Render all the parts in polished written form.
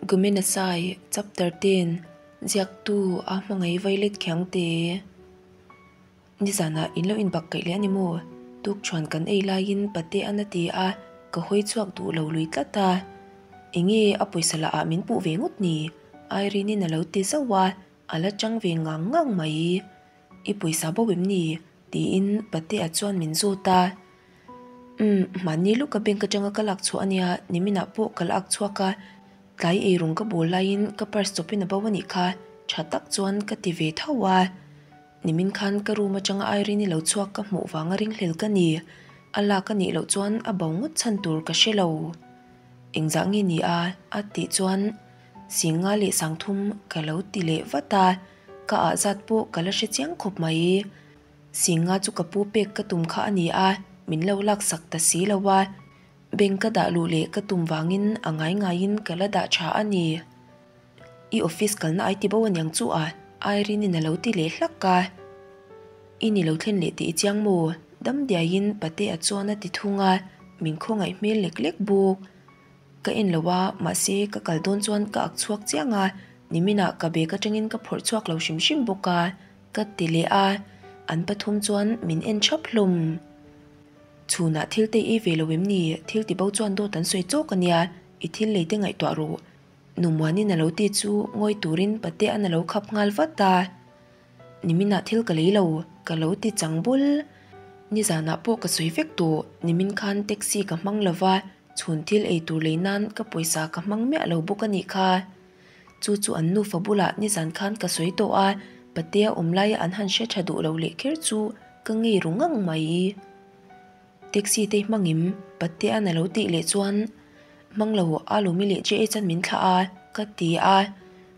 Gumenasai, Chapter 10, Ziaktu a hmangaih violet khiangte. Nizanah in lo inbak kaih leh a ni maw? Tukṭhuan kan ei laiin Patea'n a ti a, ka hawi chhuak duh lo lui tlat a. Enge a pawisa lah ah min puh ve ngawt ni? Irene-in a lo ti zauh a, a la chang ve ngang ngang mai. I pawisa bo em ni? Tiin Patea chuan min zawt a. Umm, mahni luka bank atanga ka lak chhuah a nia, niminah pawh ka la ak chhuak a, tlai eirawng ka bawl laiin ka purse chawpin a bo a nih kha, tha tak chuan ka ti ve tho a. Nimin khan ka room atanga Irene-i lo chhuak ka hmuh vanga ringhlel ka ni, a lak a nih loh chuan a bo ngawt chhan tur ka hre lo. Engzah nge ni a? a tih chuan Singa leh Sangthum ka lo ti leh vat a. Ka ah zat pawh ka la hre chiang khawp mai. Singa chu ka pu pek ka tum kha a ni a, min lo laksak ta si lo a. Bank ka dah luh leh ka tum vangin a ngai ngaiin ka la dah tha a ni. I office kalna ai ti bo aniang chu a, Irene-in a lo ti leh hlak a. I ni lo thlen leh tih i chiang maw? Dam diaiin Patea chuan a ti thung a, min khawngaih hmel lek lek bawk. Ka en lo a, mahse ka kal dawn chuan ka ak chhuak chiang a, niminah ka bag atangin ka phawrh chhuak lo hrim hrim bawk a, ka ti leh a, an pathum chuan min en thap hlawm. Chhunah thil te ei ve lo em ni? Thil ti bo chuan dawt an sawi chawk a nia, i thil lei te ngaihtuah rawh. Numuanin a lo ti chu ngawi turin Patea'n a lo khap nghal vat a. Niminah thil ka lei lo, ka lo ti chang bul. Nizanah pawh ka sawi vek tawh, nimin khan taxi ka hmang lo va, Chhun thil ei tur lei nan ka pawisa ka hmang miah lo bawk a nih kha. Chu chu an nufa bulah nizan khan ka sawi tawh a, Patea awm laia an han hre tha duh lo leh kher chu ka ngei ru ngang mai. Taxi te hmangim Patea'n a lo tih leh chuan hmang lo a lawmi leh JA chan min thlah a, ka ti a.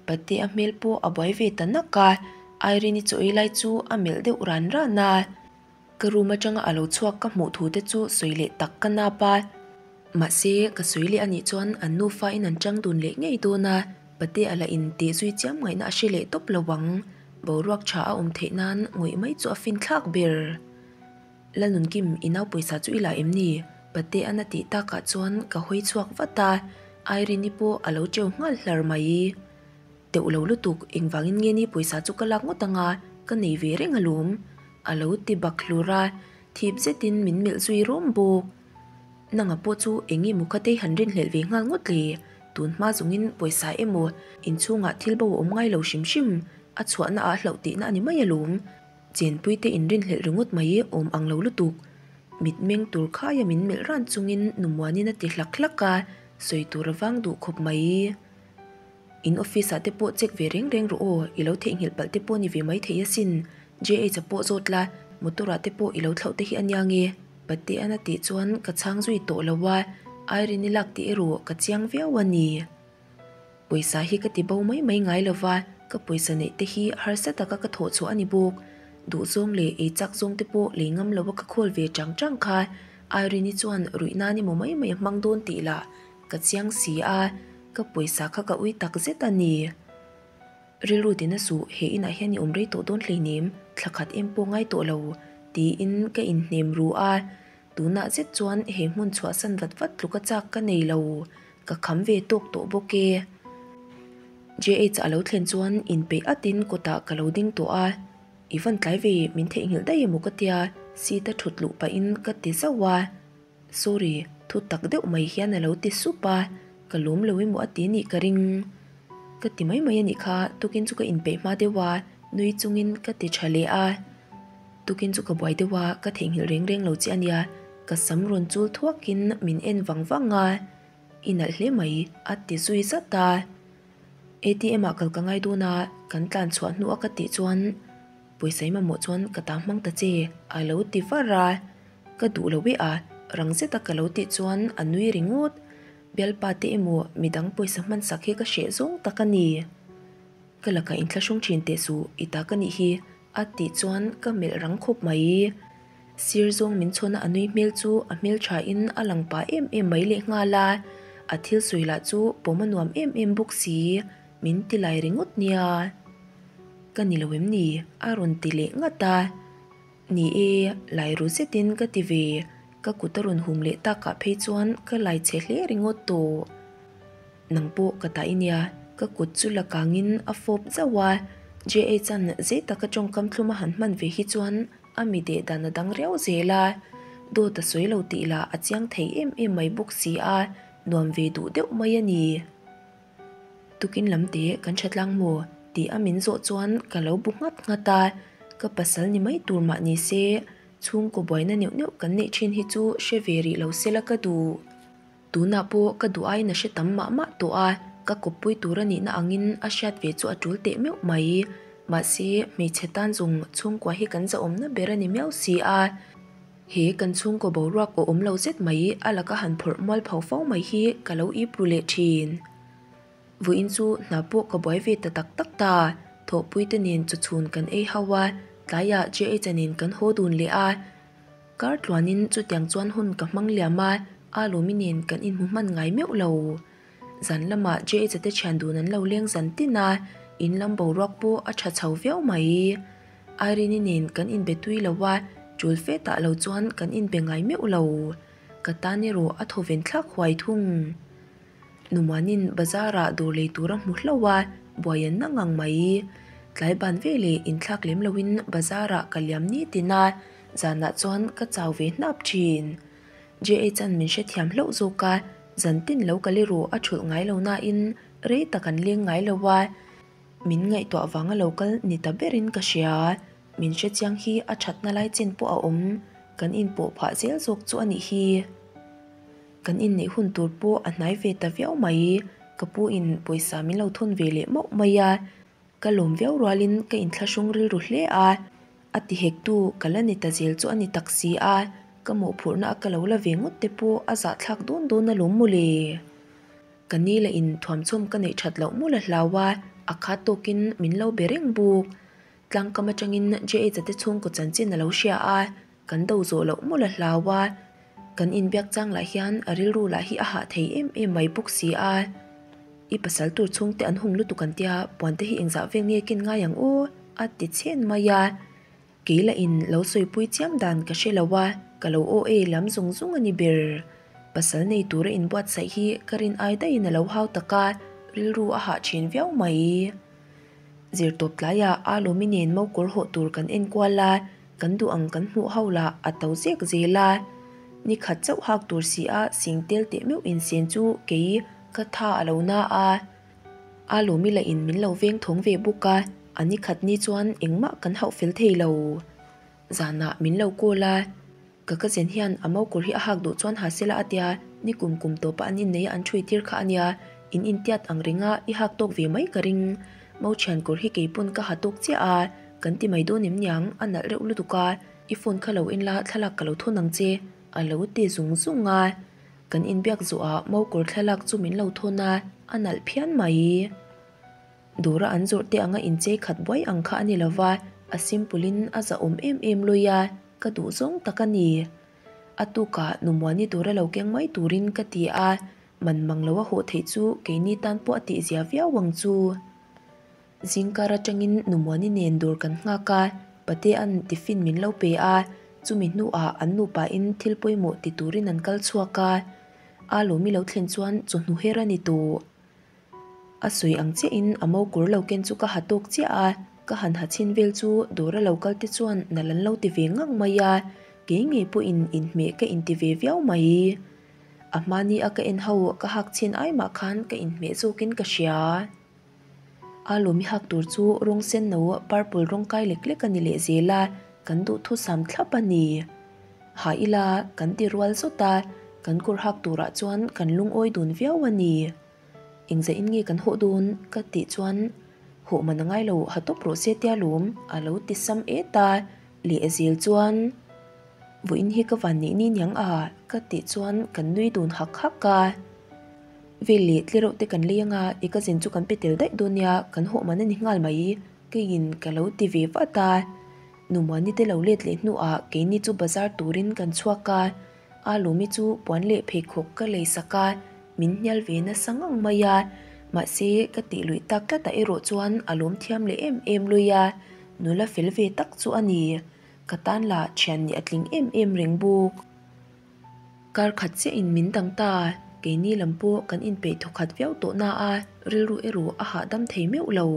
Patea hmel pawh a buai ve ta nak a, Irene-i chaw ei lai chu a melh deuh ran ran a. Ka room atanga a lo chhuak ka hmuh thu te chu sawi leh tak ka nap a, mahse ka sawi leh anih chuan an nufa in an chang dun leh ngei dawn a, pate a la in tih zui chiam ngaihna a hre leh tawp lo ang. Boruak tha a awm theih nan ngawih mai chu a fin thlak ber. Lalnunkim i nau pawisa chu i la em ni? Pate an a tih takah chuan ka hawi chhuak vat a, Irene-i pawh a lo teu nghal hlar mai. Teuh lo lutuk, engvangin nge ni pawisa chu ka lak ngawt anga ka nei ve reng alawm, a lo ti bak hlur a, thip zetin min melh zui rawm bawk. Nanga pawh chu eng emaw kha tei han rinhlelh ve nghal ngawt le, tun hma zawngin pawisa emaw inchhungah thil bo a awm ngai lo hrim hrim, a chhuahna ah hlauh tihna a ni mai alawm. Chenpui te inrinhlelh ringawt mai awm ang lo lutuk. Mitmeng tur khaia min melh ran chungin Numuanin a ti hlak hlak a, sawi tur a vang duh khawp mai. In office ah te pawh check ve reng reng rawh aw, i lo theihnghilh palh te pawh ni ve mai thei asin. JH a pawh zawt la, motor ah te pawh i lo thlauh te hi a nia nge? Patea'n a tih chuan ka chhang zui tawh lo a, Irene i lak tih erawh ka chiang viau a ni. Pawisa hi ka ti bo mai mai ngai lo va, ka pawisa neih te hi harsa taka ka thawh chhuah a ni bawk. Duh zawng leh ei chak zawng te pawh lei ngam lo a ka khawl ve chang chang kha Irene-i chuan ruih nan emaw mai mai a hmang dawn tih lah Ka chiang si a, ka pawisa kha ka ui tak zet a ni. Rilru tina suh, he inah hian i awm rei tawh dawn hleinem, thla khat em pawh ngai tawh lo, tiin ka inhnem ru a. Tunah zet chuan he hmun chhuahsan vat vat tluka chak ka nei lo, ka kham ve tawk tawh bawk e. JH a lo thlen chuan inpeih atin kawtah ka lo ding tawh a, I van tlai ve, min theihnghilh daih emaw ka tia, seat a thut luh pahin ka ti zauh a. Sorry, thu tak deuh mai hian a lo ti sup a, ka lawm lo emaw a ti nih ka ring. Ka ti mai mai a nih kha, tukin chu ka inpeih hma deuh a, nui chungin ka ti tha leh a. Tukin chu ka buai deuh a, ka theihnghilh reng reng lo che a nia, ka sam rawn chul thuakin min en vang vang a, i nalh hle mai, a ti zui zat a. ATM ah kal ka ngai dawn a, kan tlan chhuah hnu a ka tih chuan pawisa i mamawh chuan ka ta hmang ta che, a lo ti var a. Ka duh lo e a, rang zeta ka lo tih chuan a nui ringawt. Bialpa te emaw midang pawisa hmansak hi ka hreh zawng tak a ni. Ka lakah inthlahrung thin teh suh, i ta ka nih hi, a tih chuan ka melh rang khawp mai. Sir zawng min chhawn a a nui hmel chu a hmel tha in a lang pah em em mai leh nghal a, a thil sawi lah chu pawm a nuam em em bawk si, min ti lai ringawt nia. Ka ni lo em ni? a rawn ti leh ngat a. Ni e, lai ru zetin ka ti ve, ka kut a rawn hum leh takah phei chuan ka lai chhe hle ringawt tawh. Nang pawh ka ta i nia, ka kut chu la kangin a fawp zauh a. JH-a'n zei taka tawngkam thlum a han hman ve hi chuan a mi deh dan a dang riau zel a. Dawt a sawi lo tih lah a chiang thei em em mai bawk si a, nuam ve duh deuh mai a ni. Tukin lam te kan tha tlang maw? tih a min zawh chuan ka lo bu nghat nghat a, ka pasal ni mai tur mah ni se, chhungkaw buaina neuh neuh kan neih thin hi chu hre ve rih lo sela ka duh. Tunah pawh ka duh aiin a hre tam mah mah tawh a, ka kawppui tur a nihna angin a hriat ve chu a tul teh meuh mai. Mahse, hmeichhe tan zawng chhungkua hi kan zahawmna ber a ni miau si a. He kan chhungkaw boruak awm lo zet mai a laka han phawrh mual pho fo mai hi ka lo ip ru leh thin. Vawiin chu hna pawh ka buai ve ta tak tak ta, thawhpuite nen chawchhun kan ei ho a, tlaiah JH-a nen kan haw dun leh a. Kar tluanin chutiang chuan hun ka hmang liam a, a lawmi nen kan inhmu hman ngai meuh lo. Zan lamah JH-a te thian dun an lo leng zan tin a, in lam boruak pawh a tha chho viau mai. Irene-i nen kan inbe tui lo a, tul fe tah lo chuan kan inbe ngai meuh lo. Ka tan erawh a thaw ven thlak huai thung. Numanin bazar-ah dawr lei tur a hmu hlauh a, buai an na ngang mai. Tlai ban veleh inthlak lem loin bazar-ah ka liam ni tin a, zanah chuan ka chau ve hnap thin. JH-a'n min hrethiam hlauh zawk a, zan tin lo kal erawh a thulh ngai lo nain rei tak an leng ngai lo a. Min ngaihtuah vanga lo kal ni ta berin ka hria. Min hrechiang hi a thatna lai chin pawh a awm. Kan inpawh phah zel zawk chu a nih hi. Kan inneih hun tur pawh a hnai ve ta viau mai. Ka pu in pawisa min lo thun ve leh mauh mai a. Ka lawm viau rualin ka inthlahrung rilru hle a. A ti hektu ka la ni ta zel chu a ni tak si a. Ka mawhphurhna a ka lo la ve ngawt te pawh a zahthlak dawn dawn alawm mawle. Ka ni la in thuamchhawm ka neih that loh mul a hlau a, a khat tawkin min lo be reng bawk. Tlangkam atangin JH-a te chhungkaw chanchin a lo hria a, kan do zawh loh mul a hlau a. Kan inbiak chang lah hian a rilru lah hi a hah thei em em mai bawk si a. I pasal tur chhungte an hung lutuk an tia, puante hi engzah vel nge ken ngai ang aw? a ti chhen mai a. Kei lah in lo sawipui chiam dan ka hre lo a, ka lo aw ei lam zung zung a ni ber. Pasal nei tura inbuatsaih hi ka rin ai daihin a lo hau tak a, rilru a hah thin viau mai. Zirtawp tlaiah a lawmi nen mokawr hawh tur kan en kual a, kan duh ang kan hmuh ho lah a to zek zel a. Ni khat chauh hak tur si a sing tel teh meuh insen chu kei ka tha a lo na a. A lawmi lah in min lo veng thawng ve bawk a, a ni khat ni chuan engmah kan hauh fel thei lo. Zanah min lo call a, ka cousin hian a mokawr hi a hak duh chuan ha sela a tia, ni kum kum tawpa an innei a an ṭhui tir kha a nia, in intiat ang ringa i hak tawk ve mai ka ring. Mo thian kawr hi keipawn ka ha tawk chiah a, kan ti mai dawn em niang, a nalh reuh lutuk a, i phone kha lo en la thlalak ka lo thawn ang che, a lo ti zung zung a. Kan inbiak zawhah mokawr thlalak chu min lo thawn a, a nalh phian mai. Dawra an zawrh te anga inchei khat buai ang kha a ni lova, a simple in a zahawm em em lui a, ka duh zawng tak a ni. A tukah Numuani dawra lo keng mai turin ka ti a, man mang lo a hawh theih chu keini tan pawh a tihzia viau ang chu. Zingkar atangin Numuani nen dawr kan nghak a, Patea'n tiffin min lo pe a, chumi hnuah an nupain thil pawimawh ti turin an kal chhuak a. A lawmi lo thlen chuan chawhnu her a ni tawh. A sawi ang chiahin a mokawr lo ken chu ka ha tawk chiah a, ka han ha chhin vel chu dawra lo kal te chuan nal an lo ti ve ngang mai a, kei ngei pawhin inhmeh ka inti ve viau mai. A hmani a ka en ho ka hak chhin ai mah khan ka inhmeh zawkin ka hria. A lawmi hak tur chu rawng sen no purple rawng kai lek lek a ni leh zel a, kan duhthusam thlap a ni. Ha ila kan ti rual zawt a, kan kawr hak turah chuan kan lungawi dun viau a ni. Engzah in nge kan hawh dawn? ka tih chuan hawh man a ngai lo ha tawp rawh se tia lawm a lo ti sam et a, leh zel chuan vawiin hi ka van neih ni niang a ka tih chuan kan nui dun hak hak a. Vel leh tlereuh te kan lei anga i cousin chu kan pe tel daih dawn nia, kan hawh man a ni nghal mai, keiin ka lo ti ve vat a. Numuani te lo let leh hnuah keini chu bazar turin kan chhuak a, a lawmi chu puan leh pheikhawk ka lei sak a, min hnial ve nasa ngang mai a, mahse ka tih luih tak tlatah erawh chuan a lawm thiam leh em em lui a, nula fel ve tak chu a ni, ka tan lah thian nih a tling em em reng bawk. Kar khat chiah in min dang ta. Keini lam pawh kan inpeih thawkhat viau tawh na a, rilru erawh a hahdam thei meuh lo.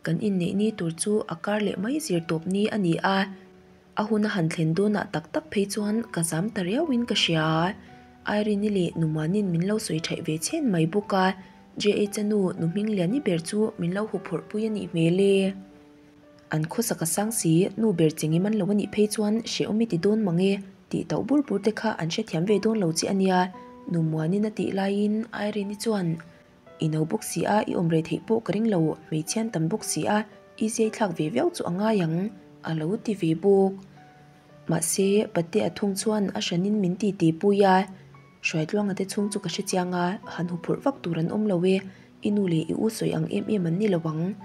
Kan inneih ni tur chu a kar leh mai zir tawp ni a ni a, a hun a han thlen dawnah tak tak phei chuan ka zam ta riauin ka hria. Irene-i leh Numanin min lo sawi thaih ve chhen mai bawk a, JH-a nu nu Hmingliani ber chu min lo huphurh pui a nih hmel e. An khawsak a sang si, nu ber chengim an lo a nih phei chuan hrehawm i ti dawn mang e, tih tauh bur bur te kha an hrethiam ve dawn lo che a nia, Nu Muanin a tih laiin Irene-i chuan, I no bawk si a, i awm rei theih pawh ka ring lo, hmeichhian tam bawk si a, i zai thlak ve viau chu a ngai ang, a lo ti ve bawk. Mahse, Pate a thung chuan a hranin min ti ti pui a, Hruaitluanga te chhung chu ka hre chiang a, han huphurh vak tur an awm lo e, i nu leh i u sawi ang em em an ni lo ang.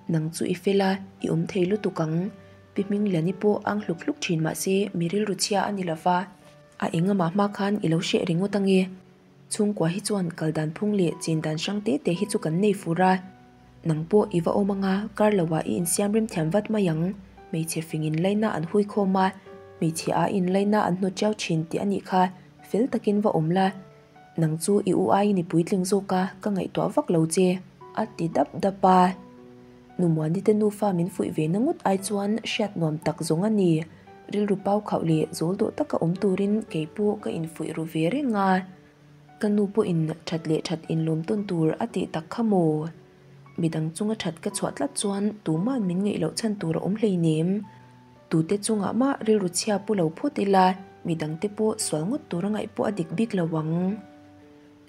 Nang chu i fel a, i awm thei lutuk ang. Pi Hmingliani pawh ang hluk hluk thin mahse mi rilru chhia a ni lo va. A engamah hma khan i lo hreh ringawt ange. Chhungkua hi chuan kal dan phung leh chin dan hrang te te hi chu kan nei fur a. Nang pawh i va awm anga kar lo ah i insiam rem thiam vat mai ang. Hmeichhe fing in laina an hui khawm a, hmeichhe ah in laina an hnawt chiau thin tih a nih kha fel takin va awm la. Nang chu i u aiin i puitling zawk a, ka ngaihtuah vak lo che, a ti dap dap a. Nu Muani te nufa min fuih ve na ngawt ai chuan hriat nuam tak zawng a ni. Rilru pau khauh leh zawl dawh taka awm turin kei pawh ka infuih ru ve reng a. Ka nu pawhin that leh that inlawm tawn tur a tih tak kha maw? Midang chunga that ka chhuah tlat chuan tuma'n min ngeih loh chhan tur a awm hleinem. Tute chungah mah rilru chhia pu lo phawt ila, midangte pawh sual ngawt tur a ngaih pawh a dik bik lo ang.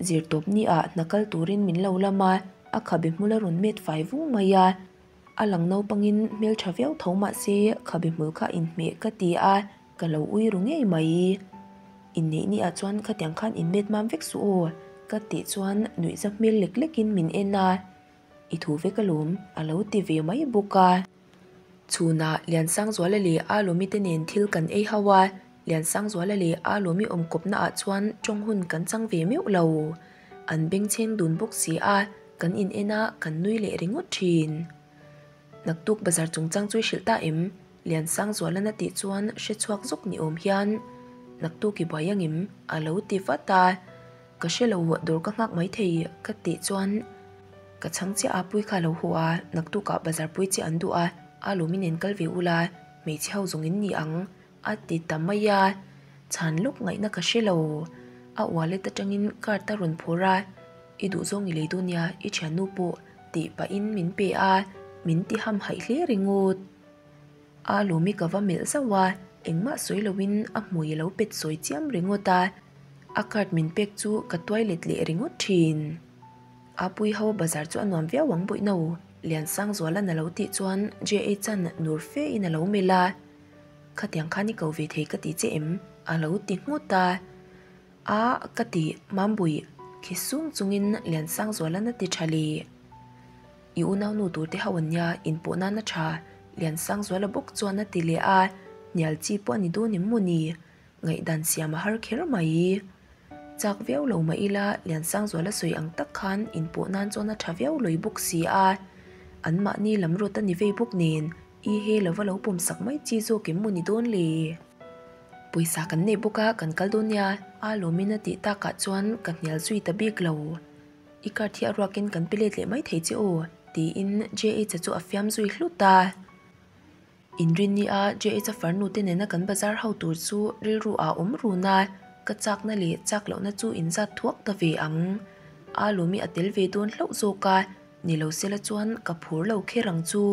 Zirtawp ni ah hna kal turin min lo lam a, a khabe hmul a rawn met fai vung mai a. A lang naupangin hmeltha viau tho mah se khabe hmul kha inhmeh ka ti a, ka lo ui ru ngei mai. Inneih ni ah chuan khatiang khan inmet mam vek suh aw, ka tih chuan nuihza hmel lek lekin min en a, I thu vek alawm, a lo ti ve mai bawk a. Chhunah Liansangzuala leh Alawmi te nen thil kan ei ho a, Liansangzuala leh Alawmi awmkawpna ah chuan tawng hun kan chang ve meuh lo. An bengchheng dun bawk si a, kan in en a, kan nui leh ringawt thin. Naktuk bazar chungchang chu i hrilh ta em? Liansangzualan a tih chuan hre chhuak zawk ni awm hian, Naktuk i buai angem? a lo ti vat a. Ka hre lo, dawr ka nghak mai thei ka tih chuan ka chhang chiah a, pui kha a lo haw a, naktukah bazar pui chiah an duh a, a lawm in enkal ve ula, hmeichhe ho zawng in ni ang a ti ta mai a, chhan lawk ngaihna ka hre lo, a wallet atangin card a rawn phur a, i duhzawng i lei dawn nia, i thiannu pawh tih pahin min pe a, min ti hamhaih hle ringawt. A lawmi ka va melh zauh a, engmah sawi loin a hmui a lo pet sawi chiam ringawt a, a card min pek chu ka tuai let leh ringawt thin. A pui ho bazar chu a nuam viau ang bawih no, Liansangzualan a lo tih chuan JA chan nur fe in a lo melh a, Khatiang khan i ko ve thei ka ti che em? a lo ti nghut a. A ka ti Mambui, khi sung chungin Liansangzualan a ti tha leh. I unaunu tur te ho an nia, inpawh nan a tha, Liansangzuala bawk chuan a ti leh a, hnial chi pawh a ni dawn em maw ni? Ngaihdan siam a har kher mai. Chak viau lo mah ila, Liansangzuala sawi ang tak khan inpawh nan chuan a tha viau lawi bawk si a, anmahni lam rawt a ni vei bawk nen, i he lova lo pawm sak mai chi zawk em maw ni dawn le? Pawisa kan nei bawk a, kan kal dawn nia, a lawmin a tih takah chuan ka hnial zui ta bik lo. I card hi a ruakin kan pe let leh mai thei che aw, tiin JH-a chu a fiam zui hlut a. Inrinni a JH-a farnu te nena kan bazar ho tur chu rilru ah awm run a, ka chakna leh chak lohna chu inzat thuak ta ve ang. A lawmi a tel ve dawn hlauh zawk a, ni lo sela chuan ka phur lo kher ang chu.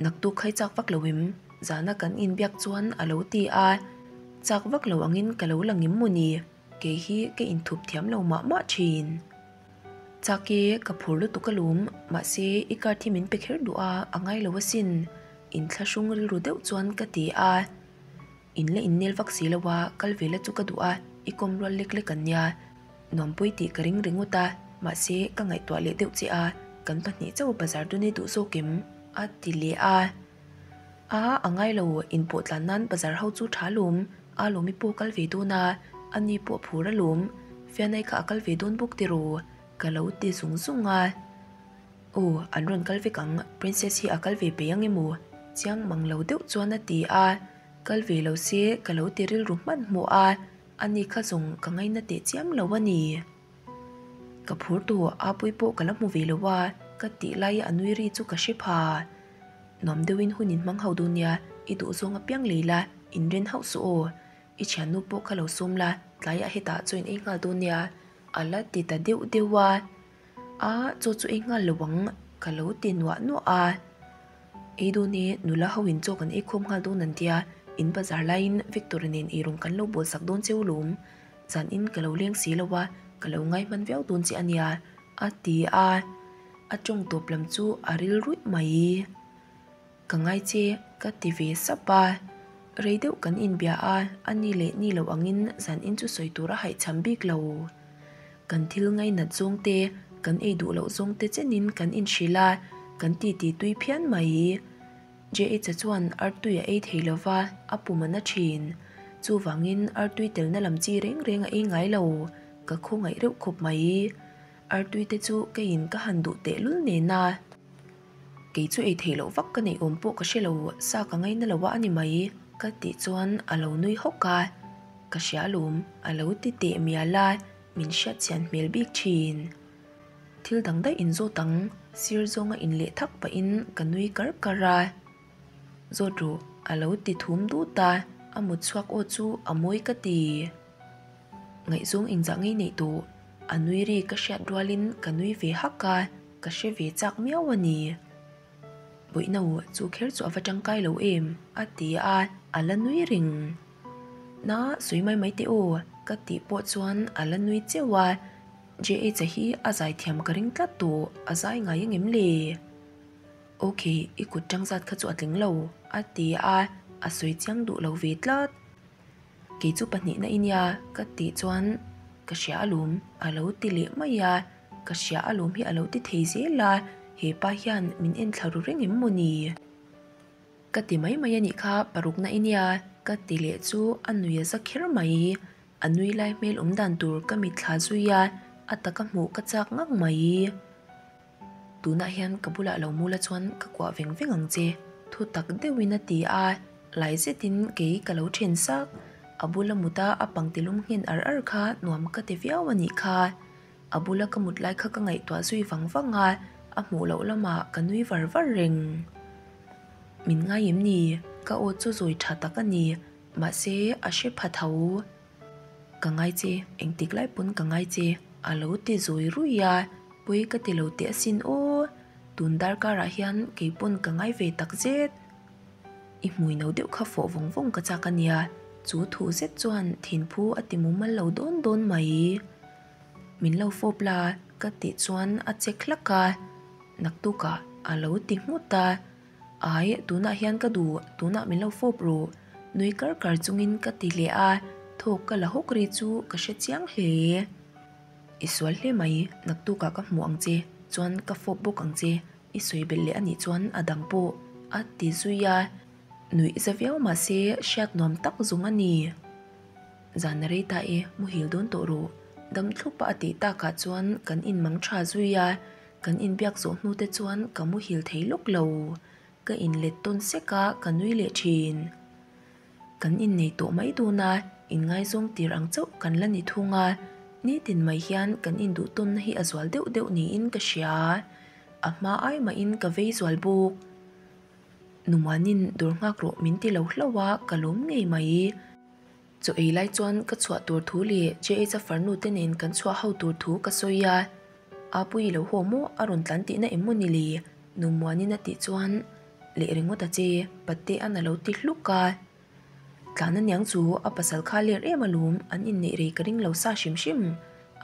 Naktuk khai chak vak lo em? Zana kan inbiak chuan a lo ti a, chak vak lo angin ka lo lang em maw ni? Kei hi ka inthup thiam lo mah mah thin. Chak e, ka phur lutuk alawm, mahse i card hi min pe kher duh a, a ngai lo asin, inthlahrung rilru deuh chuan ka ti a. In la innel vak si lo a, kal ve la chu ka duh a, i kawm rual lek lek an nia. Nuampui tih ka ring ringawt a, mahse ka ngaihtuah leh deuh che a, kan pahnih chauh bazar dawn i duh zawk em? a ti leh a. A, a ngai lo, inpawh tlan nan bazar ho chu tha lawm, a lawmi pawh kal ve dawn a, a ni pawh phur alawm, Fianai kha a kal ve dawn bawk tiraw? Ka lo ti zung zung a. Aw, an rawn kal vek ang, Princess hi a kal ve peih ang emaw? Chiang mang lo deuh chuan a ti a, kal ve lo se ka lo ti rilru hmanhmawh a, a ni kha zawng ka ngaina teh chiam lo a ni. Ka phur tawh, Apuii pawh ka la hmu ve lo a, ka tih laia a nui ri chu ka hre pha. Nuam deuhin hun in hmang ho dawn nia, i duhzawng apiang lei la, inren hauh suh aw. I thiannu pawh kha lo sawm la, tlaiah hetah chaw in ei nghal dawn nia, a la ti ta deuh deuh a. A, chaw chu ei nghal lo ang, ka lo ti nuah nuah a. Ei dawn e, nula ho in chaw kan ei khawm nghal dawn an tia, in bazar laiin Victor-a nen eirawng kan lo bawl sak dawn cheu lawm. Zan in ka lo leng si lo a, ka lo ngai hman viau dawn che a nia, a ti a. A tawng tawp lam chu a ril ruih mai. Ka ngai che, ka ti ve sap a. Rei deuh kan inbia a, a ni leh ni lo angin zan in chu sawi tur a haihchham bik lo. Kan thil ngainat zawng te, kan ei duh loh zawng te chenin kan inhrilh a, kan titi tui phian mai. JH-a chuan artui a ei thei lo va, a pum a na thin. Chuvangin artui telna lam chi reng reng a ei ngai lo, ka khawngaih reuh khawp mai. Artui te chu keiin ka han duh tehlul nen a. Kei chu ei theih loh vak ka neih awm pawh ka hre lo, sa ka ngaina lo a a ni mai, ka tih chuan a lo nui hawk a. Ka hria alawm, a lo ti teh mial a, min hriat chian hmel bik thin. Thil dang daih in zawt ang, sir zawnga in leh thak pahin ka nui kar kar a. Zawt rawh, a lo ti thum dut a, a mut chhuak aw chu a mawi ka ti. Ngaihzawng engzah ngei neih tawh, a nui ri ka hriat rualin ka nui ve hak a. Ka hre ve chak miau a ni. Bawihna u chu kher chu a va tangkai lo em? a ti a, a la nui reng. Na sawi mai mai teh aw ka tih pawh chuan a la nui cheuh a, JH-a hi a zai thiam ka ring tlat tawh, a zai ngai angem le? Ok, i kut tang zat kha chu a tling lo a ti a, a sawi chiang duh lo ve tlat. Kei chu pahnihna i nia ka tih chuan ka hria alawm a lo ti leh mai a. Ka hria alawm hi a lo ti thei zel a, he pa hian min en thla ru reng em maw ni? Ka ti mai mai a nih kha parukna i nia ka ti leh chu a nui a za kher mai. A nui lai hmel awm dan tur ka mitthla zui a, a taka hmuh ka chak ngang mai. Tunah hian ka bulah lo mula chuan ka kuah veng veng ang che, thu tak deuhin a ti a, lai zetin kei ka lo then sak. A bula muta a pangtilum nghen ar ar kha nuam ka ti viau a nih kha. A bula ka mut lai kha ka ngaihtuah zui vang vang a, a hmuh loh lamah ka nui var var reng. Min ngai em ni? Ka aw chu zawi tha tak a ni, mahse a hre pha tho. Ka ngai che, engtik lai pawn ka ngai che, a lo ti zawi rui a, pawi ka ti lo teh asin aw, tun darkarah hian kei pawn ka ngai ve tak zet. I hmui no deuh kha fawh vawng vawng ka chak a nia, chu thu zet chuan thinphu a ti mumal lo dawn dawn mai. Min lo fawp la ka tih chuan a che hlak a, naktukah a lo ti nghut a, Ai, tunah hian ka duh, tunah min lo fawp ru, nui kar kar chungin ka ti leh a, thawk ka la hawk ri chu ka hre chiang hle. I sual hle mai, naktukah ka hmu ang che, chuan ka fawp bawk ang che, i sawi belh leh a nih chuan a dang pawh, a ti zui a, nuih za viau mah se hriat nuam tak zawng a ni. Zan a rei ta e, muhil dawn tawh rawh, dam thlup a a tih takah chuan kan inmang tha zui a, Kan inbiak zawh hnu te chuan ka muhil thei lawk lo. Ka inlet tawn sek a, ka nui leh thin. Kan innei tawh mai dawn a, inngaizawng tir ang chauh kan la ni thung a, nitin mai hian kan induh tawnna hi a zual deuh deuh niin ka hria. A hma ai mahin ka vei zual bawk. Numanin dawr nghak rawh min ti lo hlauh a, ka lawm ngei mai. Chaw ei lai chuan ka chhuah tur thu leh JH-a farnu te nen kan chhuah ho tur thu ka sawi a. Apuii lo haw maw a rawn tlan tihna em maw ni le? Nu Muanin a tih chuan leh ringawt a che, Patea'n a lo ti hluk a. Tlan aniang chu a pasal kha ler em alawm, an inneih rei ka ring lo sa hrim hrim,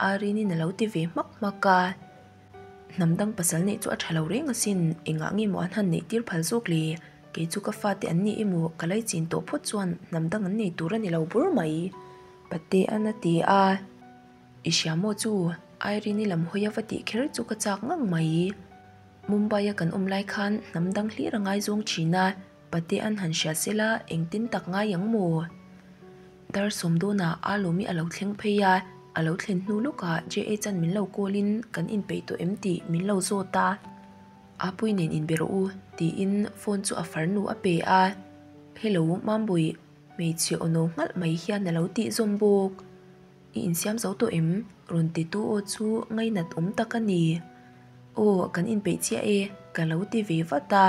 Arinin a lo ti ve hmak hmak a. Hnam dang pasal neih chu a tha lo reng asin, engah nge maw an han neih tir phal zawk le? Kei chu ka fate an ni emaw ka lei chin tawh phawt chuan hnam dang an nei tur a ni lo bur mai, Patea'n a ti a. I hria maw chu? Irene-i lam hawi a va tih kher chu ka chak ngang mai. Mumbai-a kan awm lai khan hnam dang hlir a ngaizawng thin a, Patea'n han hria sela engtin tak ngai ang maw? Dar sawm dawnah a lawmi a lo thleng phei a, a lo thlen hnu lawkah JH-a'n min lo call in kan inpeih tawh em tih min lo zawt a. Apui nen inbe rawh u tiin phone chu a farnu a pe a. Hello Mambawih, hmeichhe aw no nghalh mai hian a lo tih zawm bawk. I insiam zo tawh em? Rawn titu aw chu ngainat awm tak a ni. Aw, kan inpeih chiah e, ka lo ti ve vat a.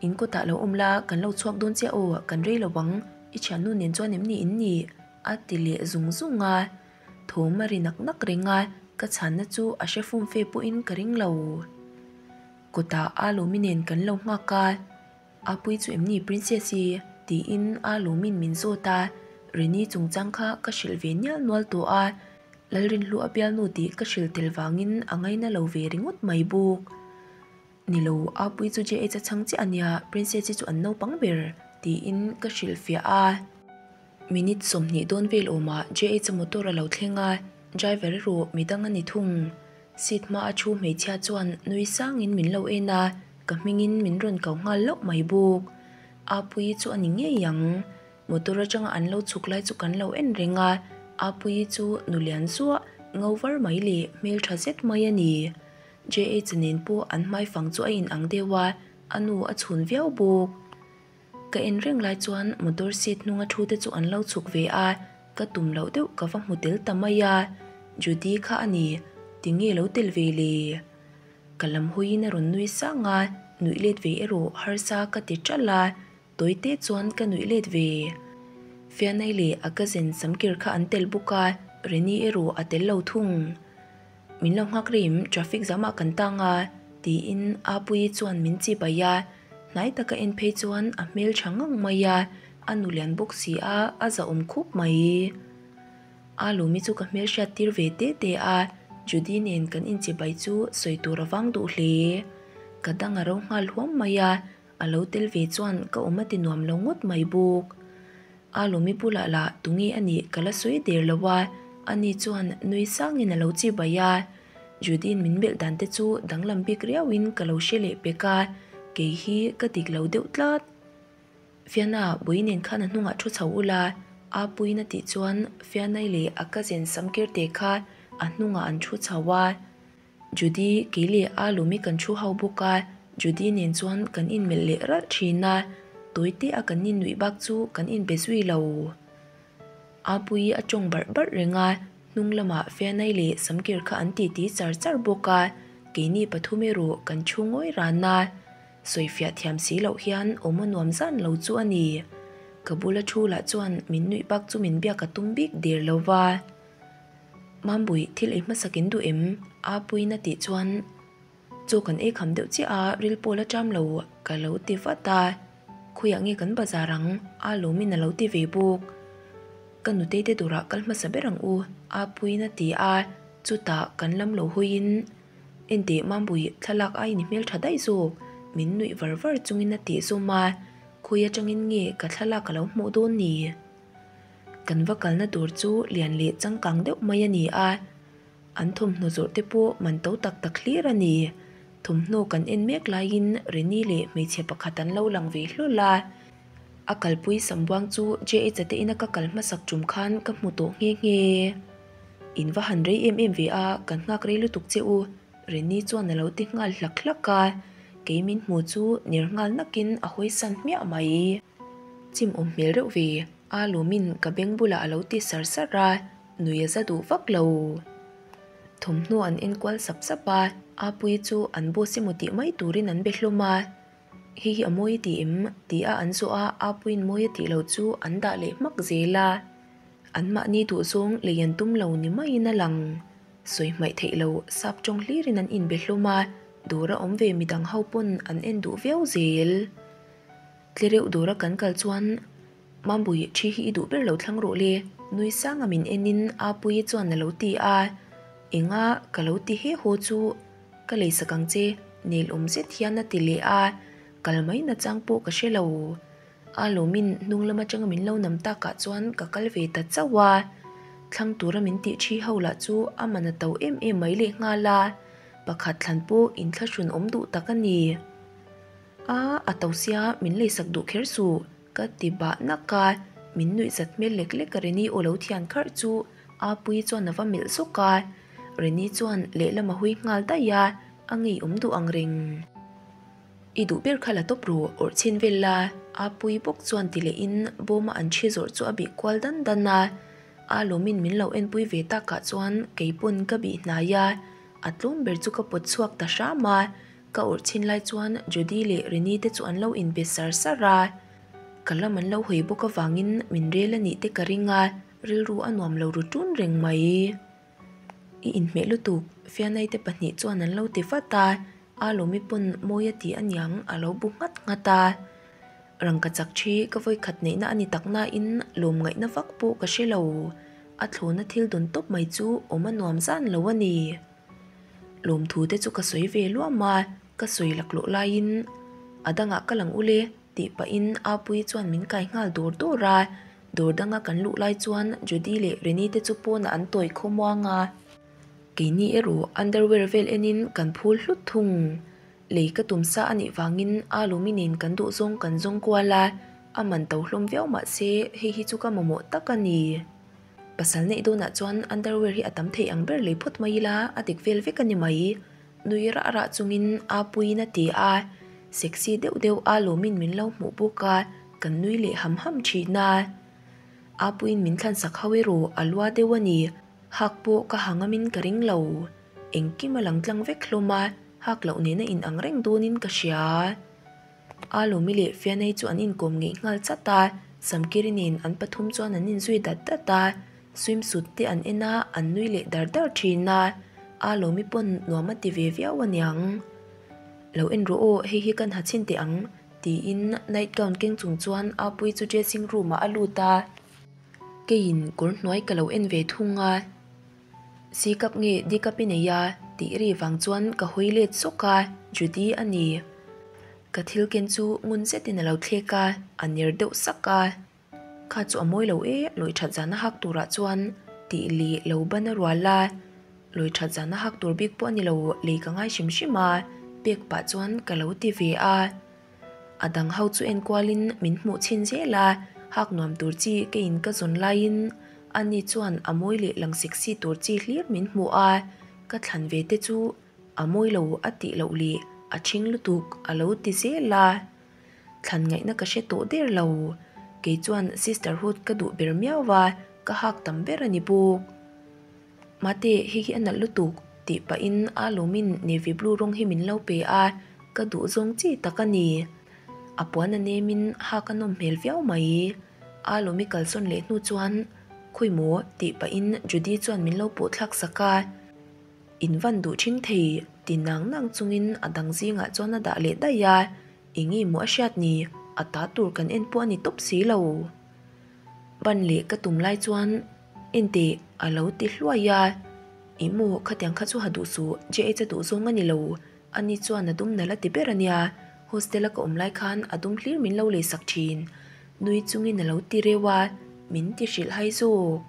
In kawtah lo awm la, kan lo chhuak dawn chiah aw, kan rei lo ang, i thiannu nen chuan em ni in nih? A ti leh zung zung a. Thawm a ri nak nak reng a, ka chhanna chu a hre fum fe pawhin ka ring lo. Kawtah a lawmi nen kan lo nghak a. Apui chu em ni Princess-i? tiin a lawmin min zawt a, Reni chungchang kha ka hrilh ve nial nual tawh a, Lalrinhlu a bialnu tih ka hrilh tel vangin a ngaina lo ve ringawt mai bawk. Ni lo, Apui chu JH a chhang chiah a nia, Princess-i chu an naupang ber, tiin ka hrilh fiah a. Minute 20 dawn vel awmah JH-a motor a lo thleng a, driver erawh midang a ni thung. Seat hma a thu hmeichhia chuan nui sangin min lo en a, ka hmingin min rawn ko nghal loh mai bawk. Apuii chu a ni ngei ang. Motor atanga an lo chhuk lai chu kan lo en reng a, Apuii chu nu lian zuah, ngo var mai leh hmeltha zet mai a ni. JH nen pawh an hmaifang chu a inang deuh a, a nu a chhun viau bawk. Ka en reng lai chuan motor seat hnunga thu te chu an lo chhuk ve a, ka tum loh deuh ka va hmu tel ta mai a, Judy kha a ni, tinge lo tel ve le? Ka lam hawiin a rawn nui sang a, nuih let ve erawh harsa ka ti ṭalh a, tawi te chuan ka nuih let ve. Fianai leh a cousin Samkir kha an tel bawk a, Reni erawh a tel lo thung. Min lo nghak rim, traffic jam ah kan tang a, tiin Apuii chuan min chi paih a, hnai taka en phei chuan a hmel tha ngang mai a, a nu lian bawk si a, a zahawm khup mai. A lawmi chu ka hmel hriat tir ve te te a, Judy nen kan inchibai chu sawi tur a vang duh hle. Ka dang a ro nghal huam mai a, A lo tel ve chuan ka awm a ti nuam lo ngawt mai bawk. A lawmi bulah lah tunge a nih ka la sawi der lo a, ani chuan nui sangin a lo chi bai a. Judy'n min melh dan te chu danglam bik riauin ka lo hre leh pek a, kei hi ka dik lo deuh tlat. Fiana, bui nen khan a hnungah thu chho ula, a puiin a tih chuan Fianai leh a cousin Samkirte kha a hnungah an thu chho a. Judy, kei leh a lawmi kan thu ho bawk a, Judy nen chuan kan inmelh leh ralh thin a, tawi te a kan innuih bak chu kan inbe zui lo. Apuii a tawng barh barh reng a, hnung lamah Fianai leh Samkir kha an titi char char bawk a, keini pathum erawh kan thu ngawi ran a, sawifiah thiam si loh hian awm a nuam zan lo chu a ni. Ka bula thu lah chuan min nuih bak chu min biak a tum bik der lo va. Mambui, thil ei hmasak in duh em? A puiin a tih chuan chaw kan ei kham deuh chiah a, ril pawh la ṭam lo ka lo ti vat a. Khawiah nge kan bazar ang? A lawmin a lo ti ve bawk. Ka nutei te dawrah kal hmasa ber ang u, a puiin a ti a, chutah kan lam lo hawiin, Enteh Mambui, thlalak aiin i hmelṭha daih zawk, min nuih var var chungin a tih zawm a, khawi aṭangin nge ka thlalak a lo hmuh dawn ni? Kan va kalna tur chu lian leh changkang deuh mai a ni a, an thawmhnaw zawrh te pawh man to tak tak hlir a ni. Thawmhnaw kan en mek laiin Reni leh hmeichhe pakhat an lo lang ve hlawl a, a kalpui sambuang chu JH-a te ina ka kal hmasak tum khan ka hmu tawh nghe nghe. In va han rei em em ve a, kan nghak rei lutuk che u, Reni chuan a lo ti nghal hlak hlak a, kei min hmu chu ner nghal nakin a hawisan hmiah mai. Chim awm hmel reuh ve, a lawmin ka beng bulah a lo ti sar sar a, nui a za duh vak lo. Thawmhnaw an enkual sap sap a, Apuii chu an boss emaw tih mai turin an be hlawm a, Hei hi a mawi a ti em? ti a an zawh a, Apuiin mawi a tih loh chu an dah leh hmak zel a, anmahni duhzawng lei an tum lo ni maiin a lang. Sawi hmaih theih lo sap tawng hlirin an inbe hlawm a, dawr a awm ve midang ho pawn an en duh viau zel. Tlereuh dawra kan kal chuan Mambui thi hi i duh ber lo thlang rawh le, nui sanga min enin Apuii chuan a lo ti a, Enga ka lo ti he haw chu ka leisak ang che nel awm zet hian a ti leh a, kal mai nachang pawh ka hre lo. A lawmin hnung lam atanga min lo nam takah chuan ka kal ve ta chauh a, thlang tura min tih thi ho lah chu a man a to em em mai lehnghal a, pakhat thlan pawh inthlahrun awm duh tak a ni. A, a to sia, min leisak duh kher suh, ka ti bah nak a, min nuih zat hmel lek lek a Reni aw lo thian kharh chu Apuii chuan a va melh zawk a, Reni chuan lehlam a hui nghal daih a, a ngeiawm duh ang reng. I duh ber kha la tawp rawh, awrh chhin vel la, Apuii bawk chuan ti lehin bawma an thi zawrh chu a bih kual dan dan a. Alawmin min lo enpui ve takah chuan keipawn ka bih hnai a, a tlawm ber chu ka pawt chhuak ta hram a, ka awrh chhin lai chuan Judy leh Rini te chu an lo inbe sar sar a, ka lam an lo hawi bawk avangin min rel a nih te ka ring a, rilru a nuam lo ru ṭun reng mai. I inhmeh lutuk, Fianai te pahnih chuan an lo ti vat a, Alawmi pawn mawi a ti aniang a lo bu nghat nghat a. Rangkachak thi ka vawikhat neihna a ni tak nain lawm ngaihna vak pawh ka hre lo. A thlawna thil dawn tawp mai chu awm a nuam zan lo a ni. Lawmthu te chu ka sawi ve luam a, ka sawi laklawh laiin a dangah ka lang ule tih pahin Apuii chuan min kai nghal dawr dawr a. Dawr danga kan luh lai chuan Judy leh Reni te chu pawnah an tawi khawmuang a. Keini erawh underwear vel enin kan phul hlut thung. Lei ka tum sa a nih vangin Alawmi nen kan duh zawng kan zawng kual a, a man to hlawm viau mah se hei hi chu ka mamawh tak a ni. Pasal neih dawnah chuan underwear hi a tam thei ang ber lei phawt mai ila a dik vel vek a ni mai. Nui rah rah chungin Apuiin a ti a, sexy deuh deuh Alawmin min lo hmuh bawk a, kan nui leh ham ham thin a. Apuiin min thlansak ho erawh a lua deuh a ni. Hak pawh ka ha ngamin ka ring lo. Engkim a lang tlang vek hlawm a, hak loh nena in ang reng dawnin ka hria. Alawmi leh Fianei chu an inkawm ngeih nghal chat a, Samkiri nen an pathum chuan an inzui dat dat a, swimsuit te an en a, an nui leh dar dar thin a, Alawmi pawn nuam a ti ve viau aniang. Lo en rawh aw, hei hi kan ha chhin teh ang, tiin night gown keng chung chuan Apuii chu dressing room ah a lut a. Keiin kawr hnuai ka lo en ve thung a, C cup nge D cup i nei a tih ri vang chuan ka hawi let sawk a, Judy a ni. Ka thil ken chu ngun zetin a lo thlek a, a ner deuh sak a. Kha chu a mawi lo e, lawi that zana hak turah chuan tih leh lo ban a rual a, lawi that zana hak tur bik pawh a ni lo, lei ka ngai hrim hrim a, pek pah chuan ka lo ti ve a. A dang ho chu enkualin min hmuh chhin zel a, hak nuam tur chi keiin ka zawn laiin ani chuan a mawi leh lang sexy tur chi hlir min hmuh a, ka thlan ve te chu a mawi lo a tih loh leh a ṭhing lutuk a lo ti zel a. Thlan ngaihna ka hre tawh der lo, kei chuan sisterhood ka duh ber miau va, ka hak tam ber a ni bawk. Mate, hei hi a nalh lutuk, tih pahin a lawmin navy blue rawng hi min lo pe a, ka duh zawng chi tak a ni. A puan a nemin hak a nawm hmel viau mai. A lawmi kalsawn leh hnu chuan, Khawi maw? tih pahin Judy chuan min lo pawh thlak sak a. In van duh ṭhing thei, ti nang nang chungin a dang zingah chuan a dah leh daih a, eng nge maw a hriat ni, a ta tur kan en pawh a ni tawp si lo. Ban leh ka tum lai chuan Enteh a lo ti hluai a, Ih maw khatiang kha chu ha duh suh, JH a duh zawng a ni lo, ani chuan a dum nalh a ti ber a nia, hostel a ka awm lai khan a dum hlir min lo lei sak thin, nui chungin a lo ti reuh a, min ti hrilh hai zawk.